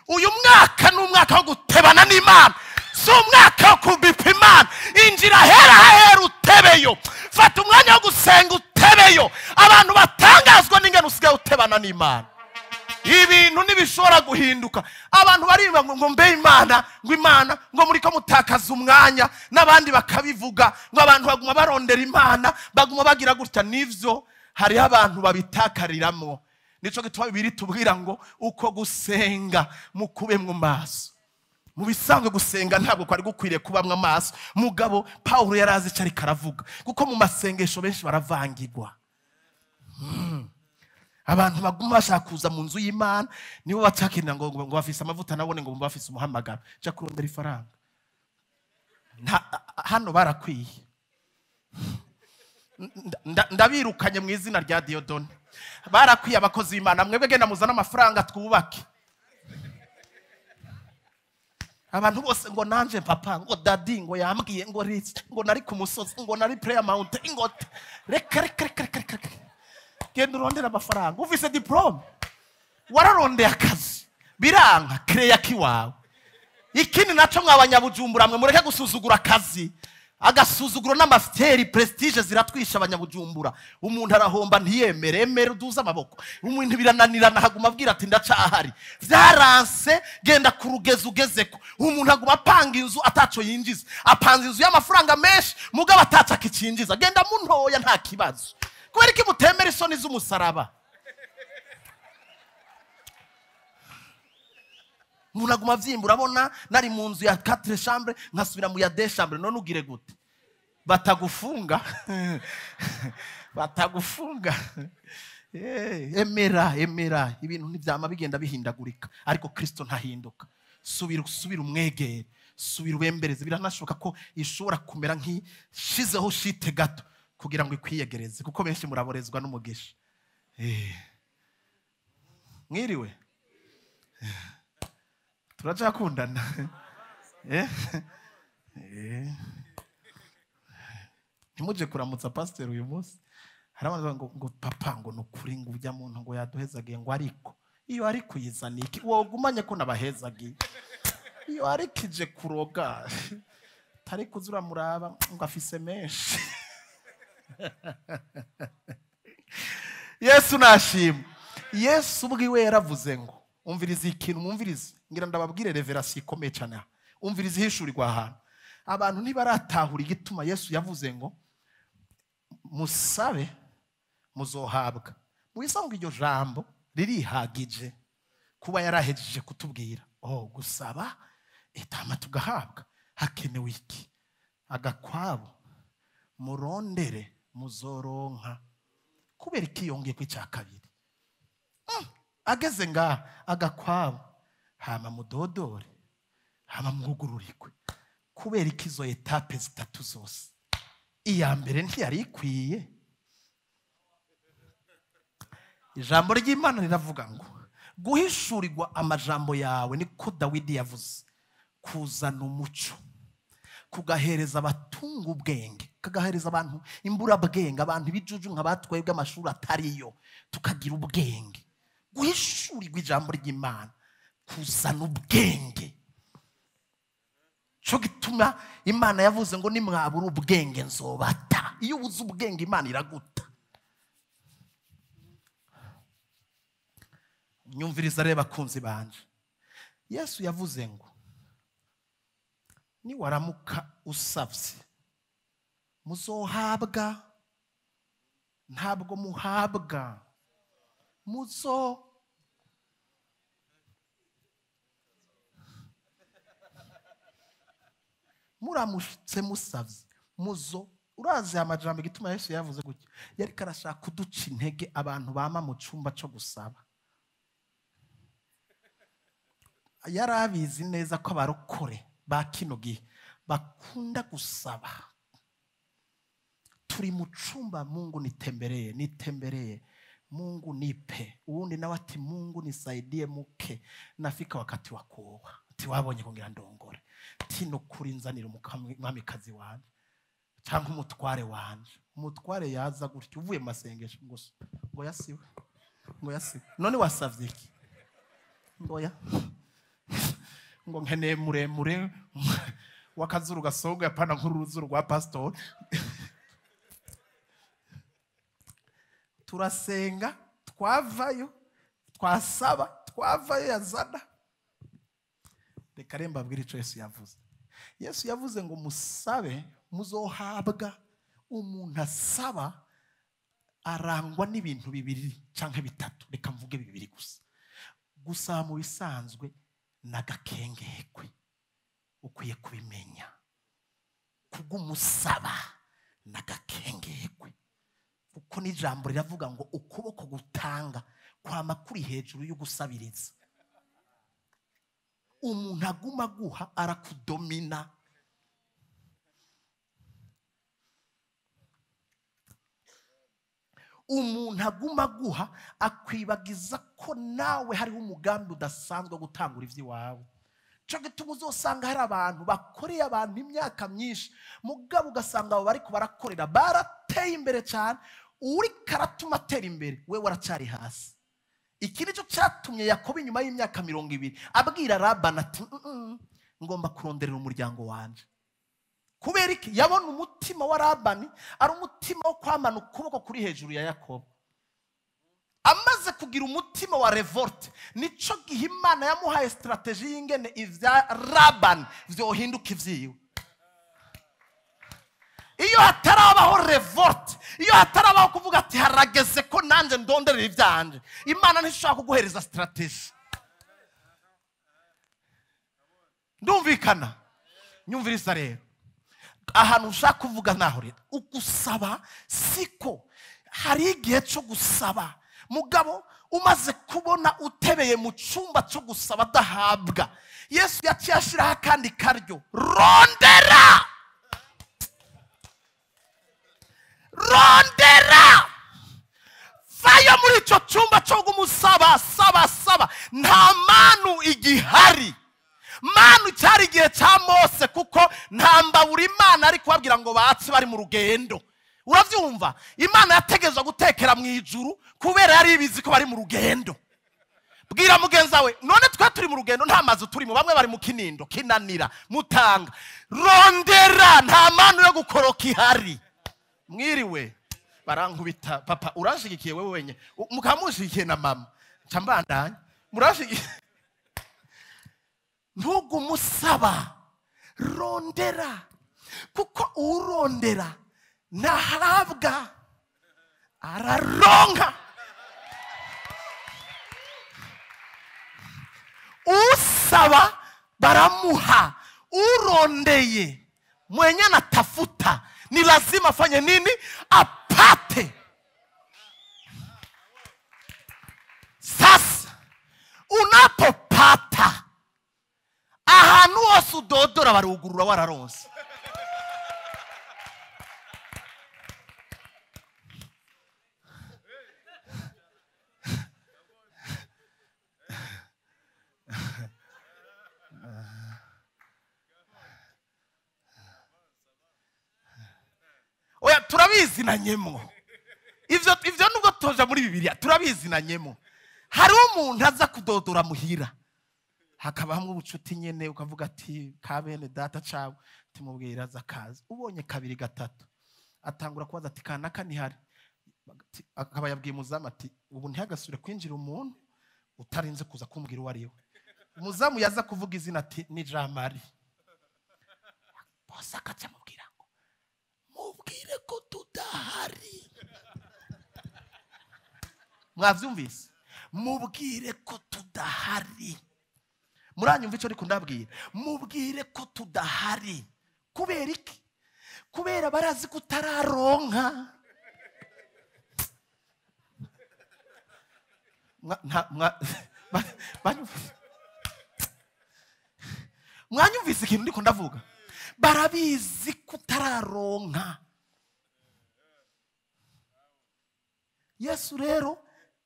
Uyu mwaka ni umwaka wo gutebana n'Imana, si umwaka wo kubipa Imana. Injira ahera ahera utebeyo, fata umwanya wo gusenga utebeyo. Abantu batangazwa n'ingano usigaye utebana n'Imana. Ibintu ntibishobora guhinduka. Abantu baririmba ngo mbe Imana, ngo Imana, ngo muriko mutakaza umwanya, n'abandi bakabivuga ngo abantu baguma barondera Imana, baguma bagira gutya. Nivyo, hariho abantu babitakariramo. Nico gituma Bibiliya itubwira ngo uko gusenga mukube mu maso. Mu bisanzwe gusenga ntabwo kwari gukwiriye kubamwe amaso. Mugabo Paulo yarazi ico ariko aravuga, kuko mu masengesho benshi baravangirwa. Abantu baguma bashaka kuza mu nzu y'Imana nibo bacakinira ngo bafise amavuta nabone ngo bafise umuhamagaro. Ja kurondera ifaranga. Hano barakwiye. Ndabirukanye mu izina rya Diodone. Barakwiye abakozi b'Imana, mwebwe genda muzana amafaranga twubake. Abantu bose ngo nanje papa, ngo daddy, ngo yambwiye, ngo rich, ngo nari ku musozi, ngo nari prayer mountain, ngo reka reka reka reka reka. Genda urondera amafaranga, ufise diplome, wararondeye akazi, biranka, creya kiwawe. Ikindi naco mwabanyabujumbura mwe mureke gusuzugura akazi. Agasuzuguro n'amafiteri prestige ziratwisha abanyabujumbura. Umuntu arahomba ntiyemere, emere uduze amaboko. Umuntu birananirana haguma abwira ati ndacahari. Vyaranse, genda kurugeza ugezeko. Umuntu aguma apanga inzu ataco yinjiza. Apanze inzu y'amafaranga menshi mugabo ataco akicinjiza. Genda muntoya nta kibazo. Kubera iki mutemera isoni z'umusaraba? Umuntu aguma avyimbura, abona nari mu nzu ya 4 chambre nkasubira mu ya 2 chambre, none ugire gute? Batagufunga. Batagufunga. Emera, emera, ibintu ntivyama bigenda bihindagurika, ariko Kristo ntahinduka. Subira, subira umwegere, subira ubembereze. Biranashoboka ko ishobora kumera nk'ishizeho shite gato kugira ngo ikwiyegereze, kuko benshi muraborezwa n'umugisha. Mwiriwe. Turacyakundana. Ntimuje kuramutsa pasteur uyu munsi. Hari abantu ngo papa ngo nukuri ngo ujya muntu ngo yaduhezagiye, ngo ariko iyo ariko yizana iki? Wogumanye ko nabahezagiye. Iyo arikije kuroga tari kuzura muraba ngo afise menshi. Yesu nashimwe. Yesu ubwiwe yaravuze ngo umvirize ikintu, mwumvirize, ngira ndababwire revelation ikomeye cyane. Umvirize ihishurirwa ahantu. Abantu ntibaratahura igituma Yesu yavuze ngo musabe muzohabwa. Mwisanga iryo jambo ririhagije kuba yarahejeje kutubwira. Oh, gusaba etama tugahabwa. Hakenewe iki? Agakwabo murondere muzoronka. Kubera iki yongeye kwicya kabiri? Ageze nga agakwabo hama mudodore hama mwugururikwe. Kubera iki izo etape zitatu zose? Iya mbere ntiyari ikwiye. Ijambo ry'Imana riravuga ngo guhishurirwa amajambo yawe, niko Dawidi yavuze, kuzana umuco, kugahereza abatunga ubwenge, kagahereza abantu imburabwenge, abantu ibijuju nka batwebwe amashuri atariyo, tukagira ubwenge. Guhishurirwa ijambo ry'Imana kuzana ubwenge. Cyo gituma Imana yavuze ngo nimwabura ubwenge nzobata. Iyo ubuze ubwenge Imana iraguta. Nyumviriza reba bakunzi banje. Yesu yavuze ngo niwaramuka usavye muzohabwa. Ntabwo muhabwa, muzo. Muramutse musavye muzo. Urazi amajambo igituma Yesu yavuze gutya? Yari karashaka kuduca intege abantu bama mu cumba cyo gusaba. Yarabizi neza ko abarokore ba kino gihe bakunda gusaba. Turi mu cumba, Mungu nitembereye, nitembereye, Mungu nipe. Uwundi nawe ati Mungu nisaidie muke, nafika wakati wa kuoa. Ati wabonye kugira ndongore, tino kuri nzanira umwamikazi wanje cyangwa umutware wanje. Umutware yaza gutyo uvuye mu masengesho ngo ngo yasiwe, ngo yasiwe. None wasavye iki? Ngo ya ngo nkeneye muremure wakazuru gasongo yapana nk'uruzuru rwa pastor. Turasenga twavayo, twasaba twavayo yazana. Reka remba abwira ico Yesu yavuze. Yesu yavuze ngo musabe muzohabwa. Umuntu asaba arangwa n'ibintu bibiri canke bitatu. Reka mvuge bibiri gusa. Gusaba mu bisanzwe nagakengekwe, ukwiye kubimenya. Kugumusaba nagakengekwe, kuko Kuko n'ijambo riravuga ngo ukuboko gutanga kwama kuri hejuru y'ugusabiriza. Umuntu aguma guha arakudomina. Umuntu aguma guha akwibagiza ko nawe hariho umugambi udasanzwe wo gutangura ivy'iwawe. Cyo gituma uzosanga hari abantu bakoreye abantu imyaka myinshi, mugabo ugasanga abo bariko barakorera barateye imbere cyane, uri karatuma atera imbere we waracari hasi. Iki nicyo cyatumye Yakobo inyuma y'imyaka 20 abwira Labani ati ngomba kuronderera umuryango wanje. Kubera iki? Yabona umutima wa Labani ari umutima wo kwamana ukuboko kuri hejuru ya Yakobo. Amaze kugira umutima wa revolte, nico gihe Imana yamuhaye strategie y'ingene ivya Labani vyohinduka ivyiwe. Iyo hatarabaho revolte, iyo hatarabaho kuvuga ati harageze ko nanje ndonderera ivyanje, Imana ntishobora kuguhereza strategie. Ndumvikana? Nyumviriza rero. Ahantu ushaka kuvuga naho rero ugusaba siko hari igihe cyo gusaba, mugabo umaze kubona utebeye mu cyumba cyo gusaba adahabwa, Yesu yaciye ashiraho akandi karyo: rondera, rondera, vayo muri icyo cyumba cyo kumusaba, saba, saba. Nta manu igihari. Manu cyari igihe cya Mose, kuko nta mbabura Imana ari kubabwira ngo batse bari mu rugendo. Uravyumva? Imana yategezwa gutekera mu ijuru kubera yari ibizi ko bari mu rugendo. Bwira mugenza we, none twe turi mu rugendo, nta mazu turimo, bamwe bari mu Kinindo, Kinanira, Mutanga. Rondera, nta manu yo gukoroka ihari. Mwiriwe barankubita papa, uranshigikiye wewe wenye, mukamushigikiye na mama, nca mbandanya muranshigikiye. Ntugumusaba, rondera, kuko urondera ntahabwa, araronka. Usaba baramuha, urondeye mwenye anatafuta ni lazima afanye nini? Apate. Sasa unapopata, ahantu hose udodora barugurura wararonse. Oya, turabizinanyemo ivyo nubwo toja muri Bibiliya, turabizinanyemo. Hari umuntu aza kudodora muhira, hakaba hamwe ubucuti nyene, ukavuga ati ka bene data cawe, timubwira aza kaza. Ubonye kabiri gatatu atangura kubaza ati kanaka ntihari, akaba yabwiye umuzamu ati ubu ntihagasubire kwinjira umuntu utarinze kuza kumbwira uwo ari we. Umuzamu yaza kuvuga izina ati ni Jean Marie, bose akaca amubwira ngo mubwire ko tudahari. Mwavyumvise? Mubwire ko tudahari. Muranyumva ico ariko ndabwira? Mubwire ko tudahari. Kubera iki? Kubera barazi ko utararonka. Mwanyumvise ikintu ndiko ndavuga? Barabizi ko utararonka. Yesu rero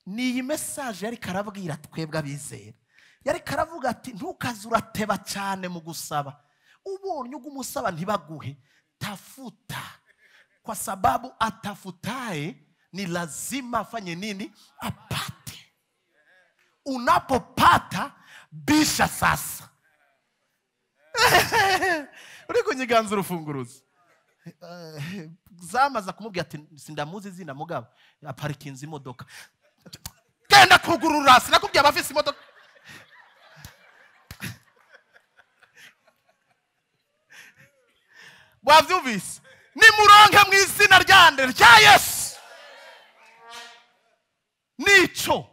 ni iyi message yari karabwira twebwe abizera. Yari karavuga ati ntukaze urateba cyane mu gusaba. Ubonye ugumusaba ntibaguhe, tafuta, kwa sababu atafutaye ni lazima afanye nini? Apate. Unapopata bisha sasa. Uri kunyiganza urufunguruzo. Zamaza kumubwira ati sindamuzi izina mugabo, aparikinze imodoka. Genda kugurura, sinakubwiye abafise imodoka. Wavyumvise? Nimuronke mu izina ryande rya Yesu. Nico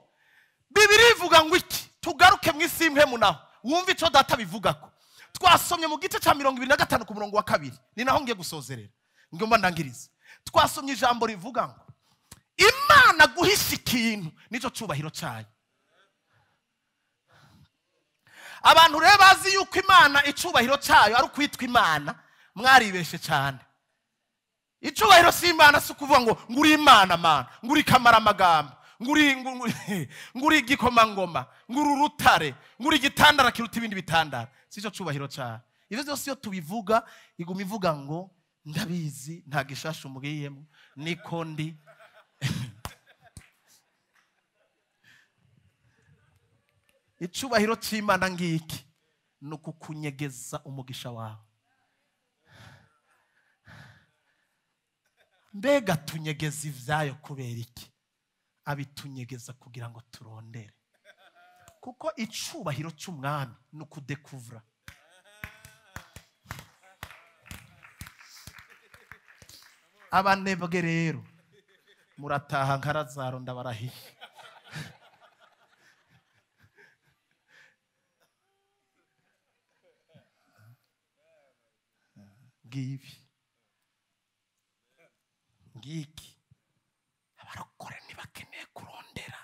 Bibiliya ivuga ngo iki? Tugaruke mu isi impemu naho wumve ico data bivugako. Twasomye mu gice ca 25 ku murongo wa 2, ni naho ngiye gusozerera, ngomba ndangirize. Twasomye ijambo rivuga ngo Imana guhisha ikintu nicyo cyubahiro cyayo. Abantu rero bazi yuko Imana icubahiro cyayo ari ukwitwa Imana, mwaribeshe cyane. Icubahiro si Imana, si ukuvuga ngo nguri Imana mana, nguri kamaramagamba, nguri igikomangoma, nguri urutare, nguri igitandara kiruta ibindi bitandara. Si cyo cubahiro cyayo. Ibyo byose iyo tubivuga iguma ivuga ngo ndabizi, nta gishasha umubwiyemo, niko ndi. Icubahiro cy'Imana ngiki ni ukukunyegeza umugisha wawe. Mbega tunyegeza ivyayo kubera iki? Abitunyegeza kugira ngo turondere. Kuko icubahiro cy'umwami ni ukudekuvura. Abanebwe rero murataha nka Lazaro, ndabarahiye. Ngibi ngiki abarokore ntibakeneye kurondera.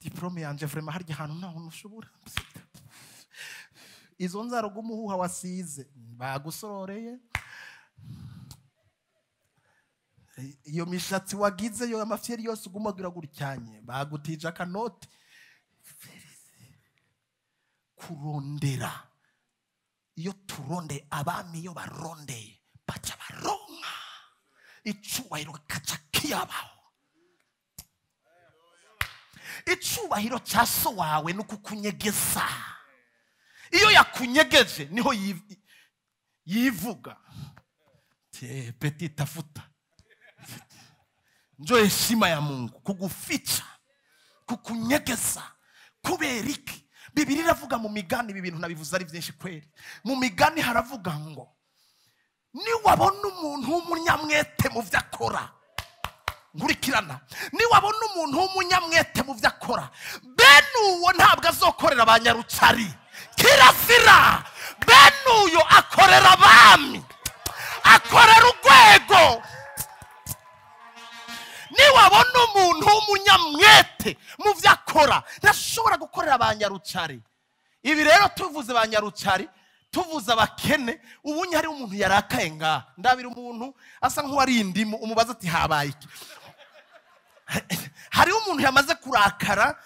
Diplome yanje vraiment harya hantu ntaho ntushobora. Izo nzara rw'umuhuha wasize bagusororeye, iyo mishatsi wagize yo amafyeri yose ugumagira guryanye bagutije akanoti. Kurondera, iyo turonde abami iyo barondeye baca baronka icubahiro kaca kiyabaho. Icubahiro cya so wawe ni ukukunyegeza. Iyo yakunyegeje niho yivuga petit tafuta. Njo heshima ya Mungu kuguficha, kukunyegeza. Kubera iki? Bibiri iravuga mu migani, ibi bintu nabivuze ari byinshi kweri. Mu migani haravuga ngo niwabona umuntu w'umunyamwete mu byo akora, nkurikirana, niwabona umuntu w'umunyamwete mu byo akora, bene uwo ntabwo azokorera abanyarucari kirasira. Bene uyo akorera abami, akorera urwego. Niwabona umuntu w'umunyamwete mu byo akora, ntashobora gukorera abanyarucari. Ibi rero tuvuze abanyarucari, tuvuze abakene. Ubunye hari umuntu yarakaye ngaha, ndabira umuntu asa nk'uwari indimu, umubaza ati habaye iki? Hariho umuntu yamaze kurakara,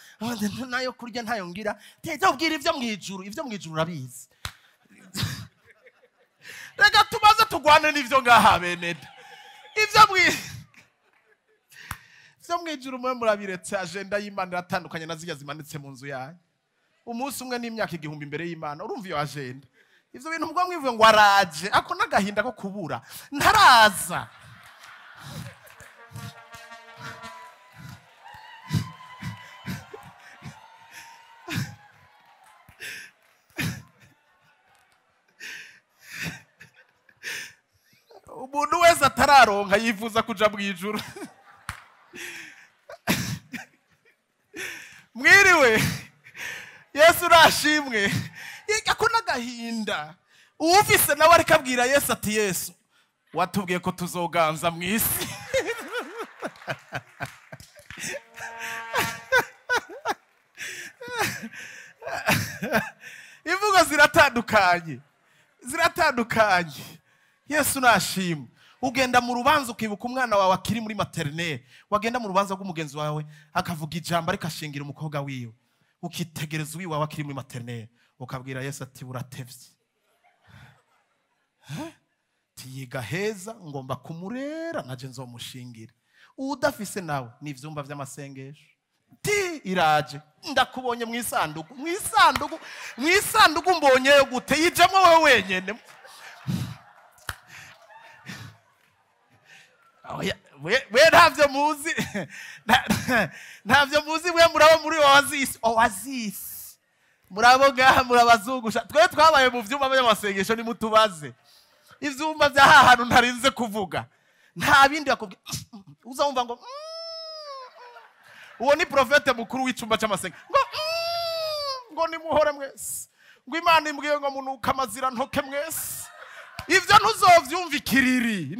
nayo kurya ntayo ngira, tejya ubwira ibyo mu ijuru, ibyo mu ijuru urabizi. Reka tumaze tugwane n'ibyo ngaha beneda. Ibyo mu ijuru mwe murabiretse. Agenda y'Imana iratandukanye na zirya zimanitse mu nzu yanyu. Umunsi umwe n'imyaka 1000 imbere y'Imana, urumva iyo agenda. Ivyo bintu mugwa mwivuye ngo araje, ako n'agahinda ko kubura ntaraza. Umuntu wese atararonka yifuza kuja mu ijuru. Mwiriwe, Yesu nashimwe. Ako n'agahinda. Uwufise nawe ariko abwira Yesu ati Yesu watubwiye ko tuzoganza mu isi. Imvugo ziratandukanye, ziratandukanye. Yesu nashimwe. Ugenda mu rubanza ukibuka umwana wawe akiri muri maternelle, wagenda mu rubanza rw'umugenzi wawe akavuga ijambo ariko ashingira umukobwa wiwe, ukitegereza uwiwawe akiri muri maternelle, ukabwira Yesu ati buratevye, tiyiga heza, ngomba kumurera naje nzomushingira. Udafise nawe ni ivyumba vy'amasengesho. Ti iraje, ndakubonye mu isanduku, mu isanduku, mu isanduku mbonyeyo gute? Yijemwo wewe wenyene. We ntavyo muzi, ntavyo muzi. We murabo muri Oasis, Oasis murabo ngaha murabazungusha. Twe twabaye mu vyumba by'amasengesho, nimutubaze ivyumba vya hantu ntarinze kuvuga, nta bindi bakubwira. Uzumva ngo uwo ni profete mukuru w'icumba cy'amasengesho, ngo ngo nimuhore mwese. Ngo Imana imbwiye ngo munuka amazira ntoke mwese. Ivyo ntuzovyumva ikiriri.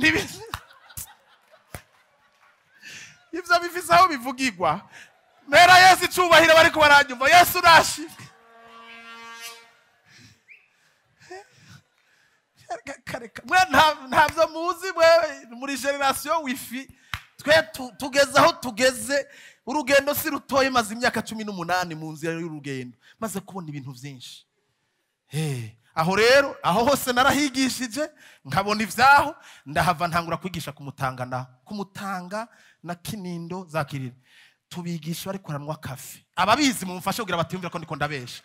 Ivyo bifise aho bivugirwa. Mera Yesu icubahiro bariko baranyumva. Yesu nashimwe. Mwe ntavyo muzi mwe muri generation wifi. Twe tugeze aho tugeze. Urugendo si rutoye, maze imyaka 18 mu nzira y'urugendo, maze kubona ibintu vyinshi. Aho rero aho hose narahigishije nkabona ivyaho, ndahava ntangura kwigisha kumutanga na kumutanga na Kinindo za Kiriri. Tubigisha ariko aranwa kafe. Ababizi mumfashe kugira batiyumvira ko ndiko ndabesha.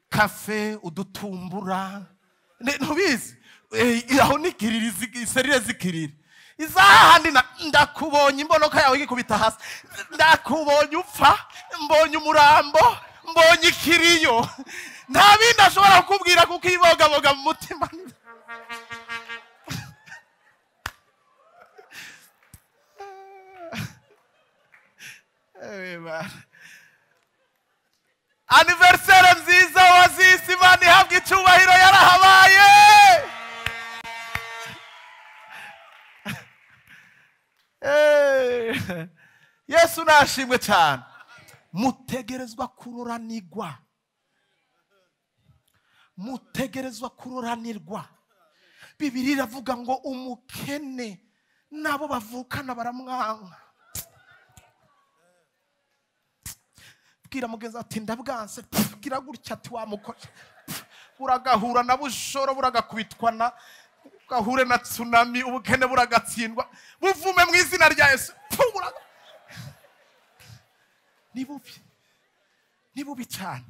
Kafe udutumbura ntubizi aho ni Kiriri serire zikiriri. Izahandi ndakubonye imbonoka yawe igikubita hasi, ndakubonye upfa, mbonye umurambo, mbonye ikiriyo. Nta bindi ashobora kukubwira kuko ibogaboga mu mutima. Anniversaire nziza Oasis, Imana ihabwe icyubahiro, yarahabaye. Yesu nashimwe cyane. Mutegerezwa kuroranirwa. Mutegerezwa kuroranirwa. Bibiliya iravuga ngo umukene nabo bavukana baramwanka. Bwira mugenzi ati ndabwanse, bwira gutya ati wamukora. Buragahura na bushoro, buragakubitwa na gahure na tsunami, ubukene buragatsindwa. Buvume mu izina rya Yesu. Ni bubi. Ni bubi cyane.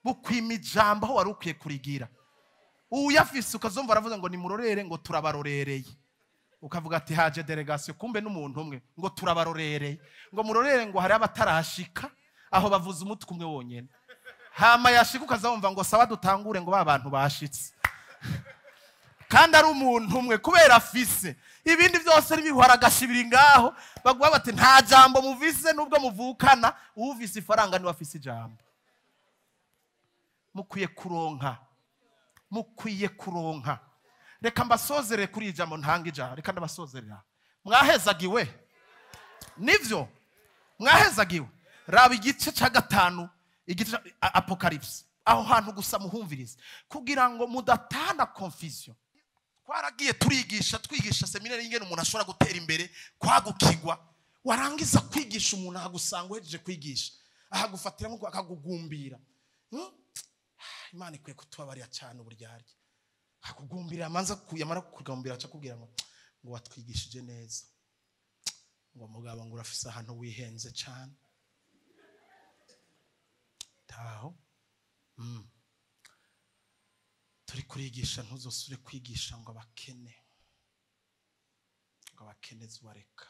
Bukwima ijambo aho wari ukwiye kurigira. Uyafise ukazumva aravuga ngo nimurorere, ngo turabarorereye. Ukavuga ati haje delegation, kumbe n'umuntu umwe, ngo turabarorereye. Ngo murorere ngo hari abatarashika, aho bavuza umutwe umwe wonyene. Hama yashika ukazumva ngo sawa dutangure, ngo ba bantu bashitse. Kandi ari umuntu umwe kubera afise ibindi byose nibihora agashibira ngaho, baguha bati nta jambo muvise nubwo muvukana, uvise ifaranga ni wafise ijambo. Mukwiye kuronka. Mukwiye kuronka. Reka mbasozere kuri ijambo ntanga ijambo. Reka ndabasozerera. Mwahezagiwe. Nivyo. Mwahezagiwe. Raba igice ca 5, igice Apocalypse. Aho hantu gusa muhumvirize kugira ngo mudatana confusion. Twaragiye turigisha, twigisha seminari y'ingene umuntu ashobora gutera imbere, kwagukigwa. Warangiza kwigisha umuntu ahagusanga uhejeje kwigisha, ahagufatira nko akagugumbira. Imana ikwiye kutubabarira cyane uburyarya. Akugumbira amanza kuyamara kugumbira aca kubwira ngo watwigishije neza. Ngo mugabo ngo urafise ahantu wihenze cyane. Taho. Turi kurigisha ntuzosure kwigisha ngo abakene. Ngo abakene zubareka.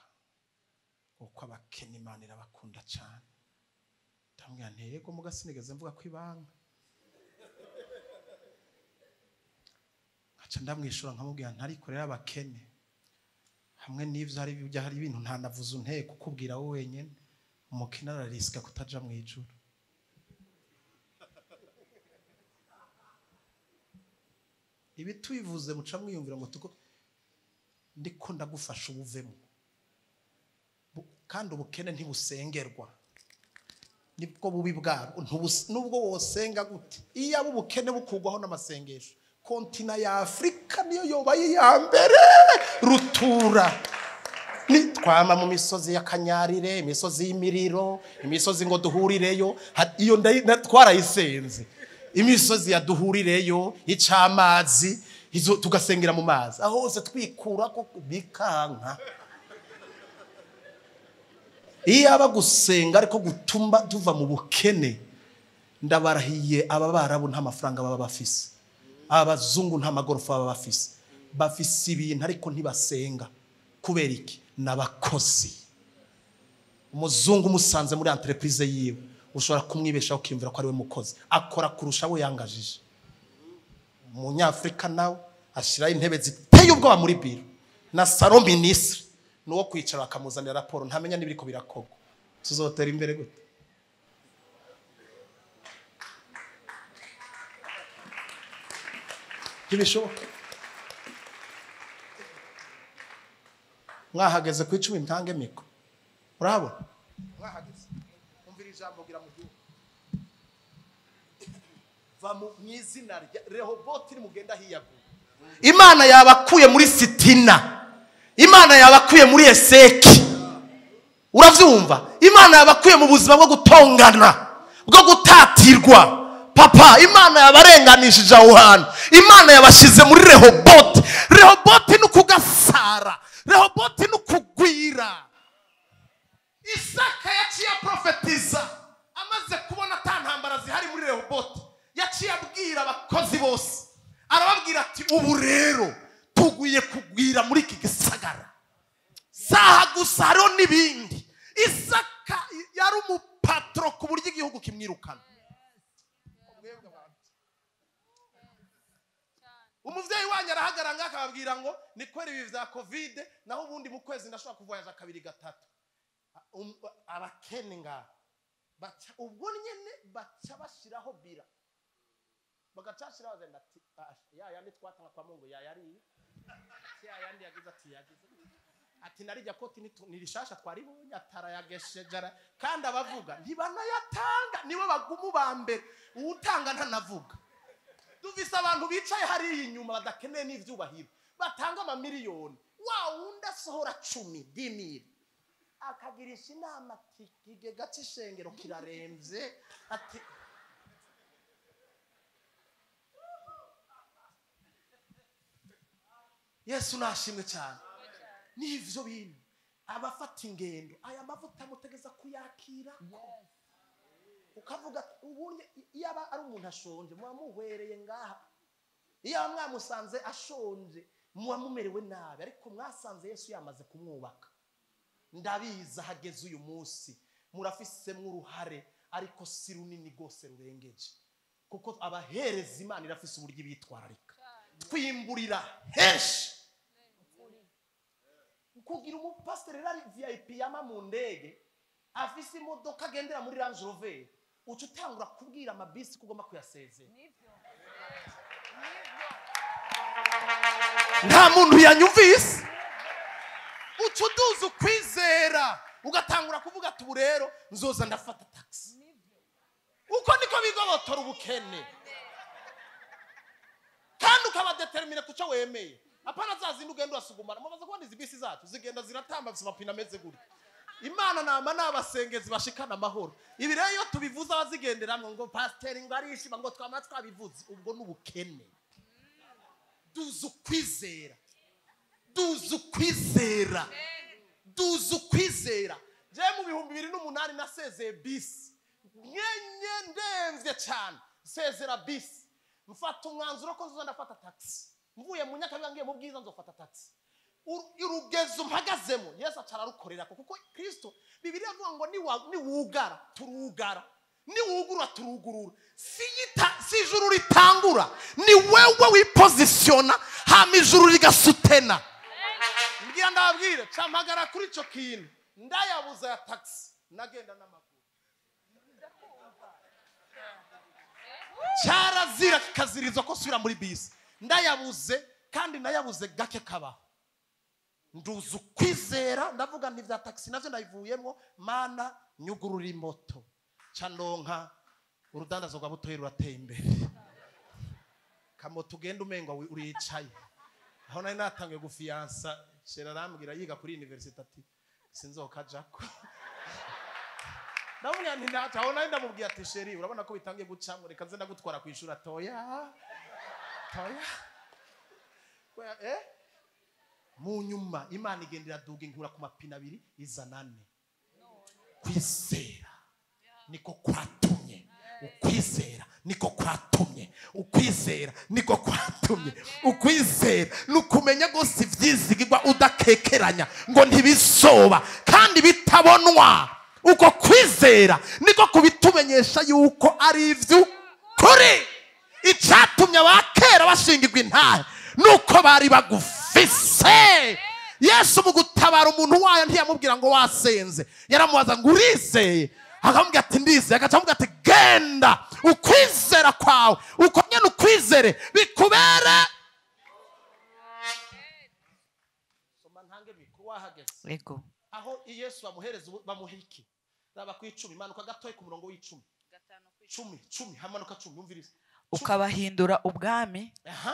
Uko abakene Imana irabakunda cyane. Ndamubwira nti yego mugasinigeze mvuga ko ibanga. Aca ndamwishura nkamubwira nti ariko rero abakene hamwe n'ivyo hari ibyo hari ibintu ntanavuze unteye kukubwira wowe wenyene, umukene arariska kutaja mu ijuru. Ibi tubivuze muca mwiyumvira ngo tuko ndiko ndagufasha ubuvemo. Kandi ubukene ntibusengerwa. Nibwo bubi bwabwo, nubwo wosenga gute. Iyo abo ubukene bukugwaho n'amasengesho, kontina ya Afrika niyo yobaye ya mbere rutura. Ni twama mu misozi ya Kanyarire, imisozi y'imiriro, imisozi ngo duhurireyo, iyo twarayisenze. Imisozi ya duhurireyo, icamazi, izo tugasengera mu mazi. Aho hose twikura ko bikanka. Iyo aba gusenga ariko gutuma tuva mu bukene, ndabarahiye aba barabu nta mafaranga baba bafise. Abazungu nta magorofa baba bafise. Bafise ibintu ariko ntibasenga. Kubera iki? Nabakozi. Umuzungu musanze muri entreprise yiwe, ushobora kumwibesha ukiyumvira ko ari we mukozi. Akora kurusha abo yangajije. Umunyafrika nawe ashira intebe ziteye ubwoba muri biro. Na salon ministre nuwo kwicara akamuzanira raporo ntamenya nibiriko birakogwa. Tuzotera imbere gute? Ntibishoboka. Mwahageze ku 10 ntange miko. Urabona? Mwahageze. Umvira ijambo gira mu gihugu. Va mu izina rya Rehoboti mugenda hiyaguye. Imana yabakuye muri Sitina. Imana yabakuye muri Eseki. Uravyumva? Imana yabakuye mu buzima bwo gutongana, bwo gutatirwa. Papa, Imana yabarenganishije aho hantu. Imana yabashize muri Rehoboti. Rehoboti ni kugasara. Rehoboti ni kugwira. Isaka yaciye aprofetiza amaze kubona ata ntambara zihari muri Rehoboti. Yaciye abwira abakozi bose, arababwira ati ubu rero tuguye kugwira muri iki gisagara. Saha gusa hariho n'ibindi. Isaka yari umupatro ku buryo igihugu kimwirukana. Umuvyeyi wanyu arahagarara ngaha akababwira ngo ni kwera ibi vya Covid, naho ubundi mu kwezi ndashobora kuvoyaja 2 3. Abakene ngaha baca ubwo nyene baca bashiraho bira, bagacashiraho bagenda ati ya yandi twatanga kwa Mungu ya yari ya yandi yagize ati yagize ati narijya koti ni rishasha twaribonye atarayageshe kandi abavuga ntibanayatanga nibo bagumu ba mbere uwutanga ntanavuga. Duvise abantu bicaye hariya inyuma badakeneye n'ivyubahiro batanga amamiliyoni, wa wundi asohora 10 dimiri akagirisha inama ati ikigega c'ishengero kiraremvye ati Yesu nashimwe cyane. Nivyo bintu abafata ingendo aya mavuta mutegeza kuyakira. Ukavuga ubundi iyaba ari umuntu ashonje muba muhwereye ngaha, iyaba mwamusanze ashonje muba mumerewe nabi, ariko mwasanze Yesu yamaze kumwubaka. Ndabiza hageze uyu munsi murafisemwo uruhare, ariko si runini rwose rurengeje, kuko abahereza Imana irafise uburyo bitwararika. Twimburira henshi. Kugira umupasiteri ari VIP yama mu ndege afise imodoka agendera muri Range Rover, uca utangura kubwira amabisi ko ugomba kuyasezera. Nta muntu yanyumvise. Uca uduza ukwizera ugatangura kuvuga ati ubu rero nzoza ndafata taxi. Uko niko bigobotora ubukene, kandi ukabadetermine kuco wemeye. Apana zazindi ugenda urasugumana. Mubaza kubona izi bisi zacu zigenda ziratamba bafise amapine ameze gutya. Imana nama n'abasengezi bashikana amahoro. Ibi rero iyo tubivuze abazigenderamwo ngo pasiteri ngo arishima ngo twama twabivuze, ubwo n'ubukene. Duza ukwizera, duza ukwizera, duza ukwizera. Je mu 2008 nasezeye bisi nyenye ndemvye cyane, sezera bisi mfata umwanzuro ko nzoza ndafata taxi. Mvuye mu Nyakabiga ngiye mu Bwiza nzofata taxi. Urugezo mpagazemo Yesu acararukorera, kuko Kristo Bibiliya ivuga ngo niwugara turugara, niwugurura turugurura. Si ijuru ritangura, ni wewe wipositiona hama ijuru rigasutena. Mbwira ndababwire, campagara kuri ico kintu ndayabuza ya taxi nagenda n'amaguru. Cyarazira kikazirizwa ko subira muri bisi. Ndayabuze kandi nayabuze gake kabaho. Nduza ukwizera ndavuga nti vya taxi navyo ndabivuyemo, mana nyugurura imoto candonka urudandazo rwa butoyi rurateye imbere. Kamoto ugenda umengwa uricaye. Aho nari natangiye gufiyansa, shera arambwira yiga kuri university ati sinzokajako. Ndamubwira nti ntacyo. Aho nari ndamubwiye ati sheri urabona ko bitangiye gucamwo, reka nze ndagutwara kwishura. Toya toya mu nyuma Imana igenda iraduga inkura ku mapine 2 izana 4. Kwizera niko kwatumye, ukwizera niko kwatumye, ukwizera niko kwatumye. Ukwizera nukumenya gose ivyizigirwa udakekeranya ngo ntibizoba kandi bitabonwa. Uko kwizera niko kubitumenyesha yuko ari ivy'ukuri. Icatumye abakera bashingirwa intahe nuko bari bagufise. Yesu mu gutabara umuntu wayo ntiyamubwira ngo wasenze, yaramubaza ngo urizeye, akamubwira ati ndizeye, agaca amubwira ati genda ukwizera kwawe uko nyene ukwizere bikubere Ego. Aho Yesu bamuhereza bamuha iki? Raba ku 10, manuka gatoyi ku murongo w'icumi. 10 hamanuka 10, umviriza. Ukabahindura ubwami. Aha.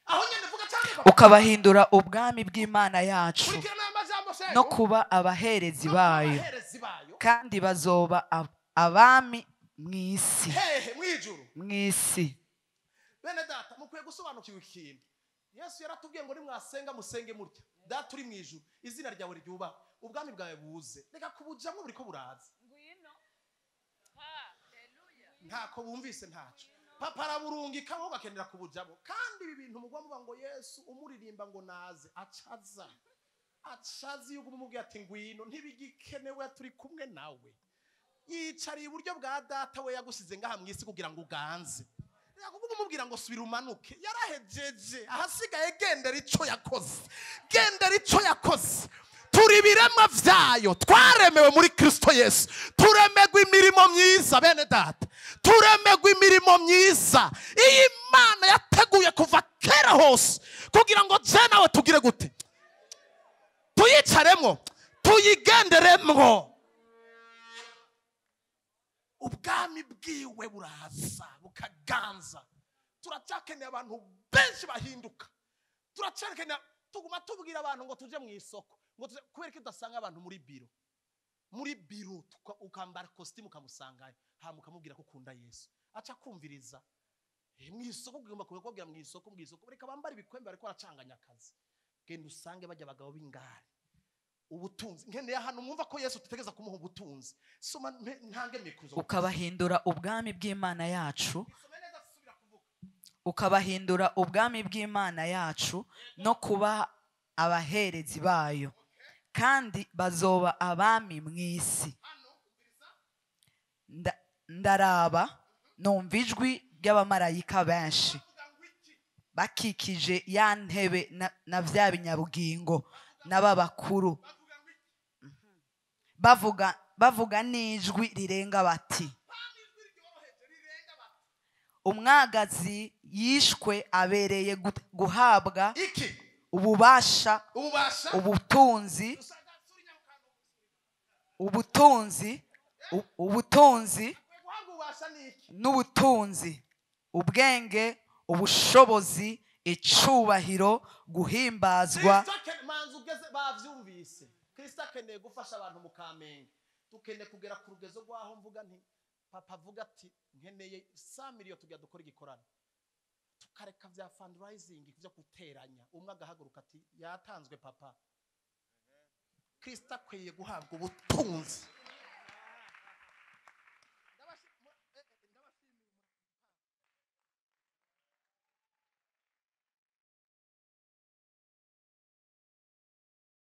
Aho nyene vuga cyane papa. Ukabahindura ubwami bw'Imana yacu Kurikirana aya majambo se. no kuba abaherezi bayo, Abaherezi bayo. kandi bazoba abami mw'isi. Hehe mwijuru. Mw'isi. Bene data, mukwiye gusobanukirwa ikintu. Yesu yaratubwiye ngo nimwasenga musenge mutya: Data uri mu ijuru, izina ryawe ryubahwe, ubwami bwawe buze. Reka kubujamwo, buriko buraza. Ntako bumvise ntaco. Papa araburungika, bo bakenera kubujamo. Kandi ibi bintu mugwa muvuga ngo Yesu umuririmba ngo naze, acaza. Acaza iyo umubwiye ati ngwino, ntibigikenewe, turi kumwe nawe. Yicariye iburyo bwa data, we yagusize ngaha mu isi kugira ngo uganze. Kuko umubwira ngo subira umanuke, yarahejeje. Ahasigaye gendera ico yakoze, gendera ico yakoze. Turi ibiremwa vyayo, twaremewe muri Kristo Yesu, turemegwa imirimo myiza. Bene data, turemegwa imirimo myiza iyi Imana yateguye kuva kera hose kugira ngo je nawe tugire gute? Tuyicaremwo, tuyigenderemwo. Ubwami bwiwe buraza bukaganza. Turacyakeneye abantu benshi bahinduka. Turacyakeneye, tuguma tubwira abantu ngo tuje mu isoko, ngo tuje, kubera ko udasanga abantu muri biro, muri biro ukambara kositimu ukamusangayo, hama ukamubwira ko ukunda Yesu, aca kumviriza. Mu isoko ugomba kubabwira mu isoko, mu isoko reka bambara ibikwembe, bariko baracanganya akazi. Genda usange bajya abagabo b'ingare. Ubutunzi nkeneye ahantu mwumva ko Yesu tutegeza kumuha ubutunzi. Soma ntange mikuzo. Ukabahindura ubwami bw'Imana yacu, Isome neza, subira kuvuga. ukabahindura ubwami bw'Imana yacu no kuba abaherezi bayo, kandi bazoba abami mw'isi. Ndaraba numva ijwi ry'abamarayika benshi bakikije ya ntebe na vya binyabugingo n'ababakuru, bavuga n'ijwi rirenga bati: Umwagazi yishwe abereye guhabwa iki? Ububasha, Ububasha, ubutunzi, ubutunzi, ubutunzi guhabwa ububasha ni iki? N'ubutunzi, ubwenge, ubushobozi, icubahiro, guhimbazwa. Kristo manzi ugeze bavyumvise. Kristo akeneye gufasha abantu mu Kamenge. Dukeneye kugera ku rugezo rw'aho mvuga nti papa avuga ati nkeneye 100 million tujya dukora igikorano, tukareka vya fundraising byo guteranya, umwe agahaguruka ati yatanzwe papa. Kristo akwiye guhabwa ubutunzi.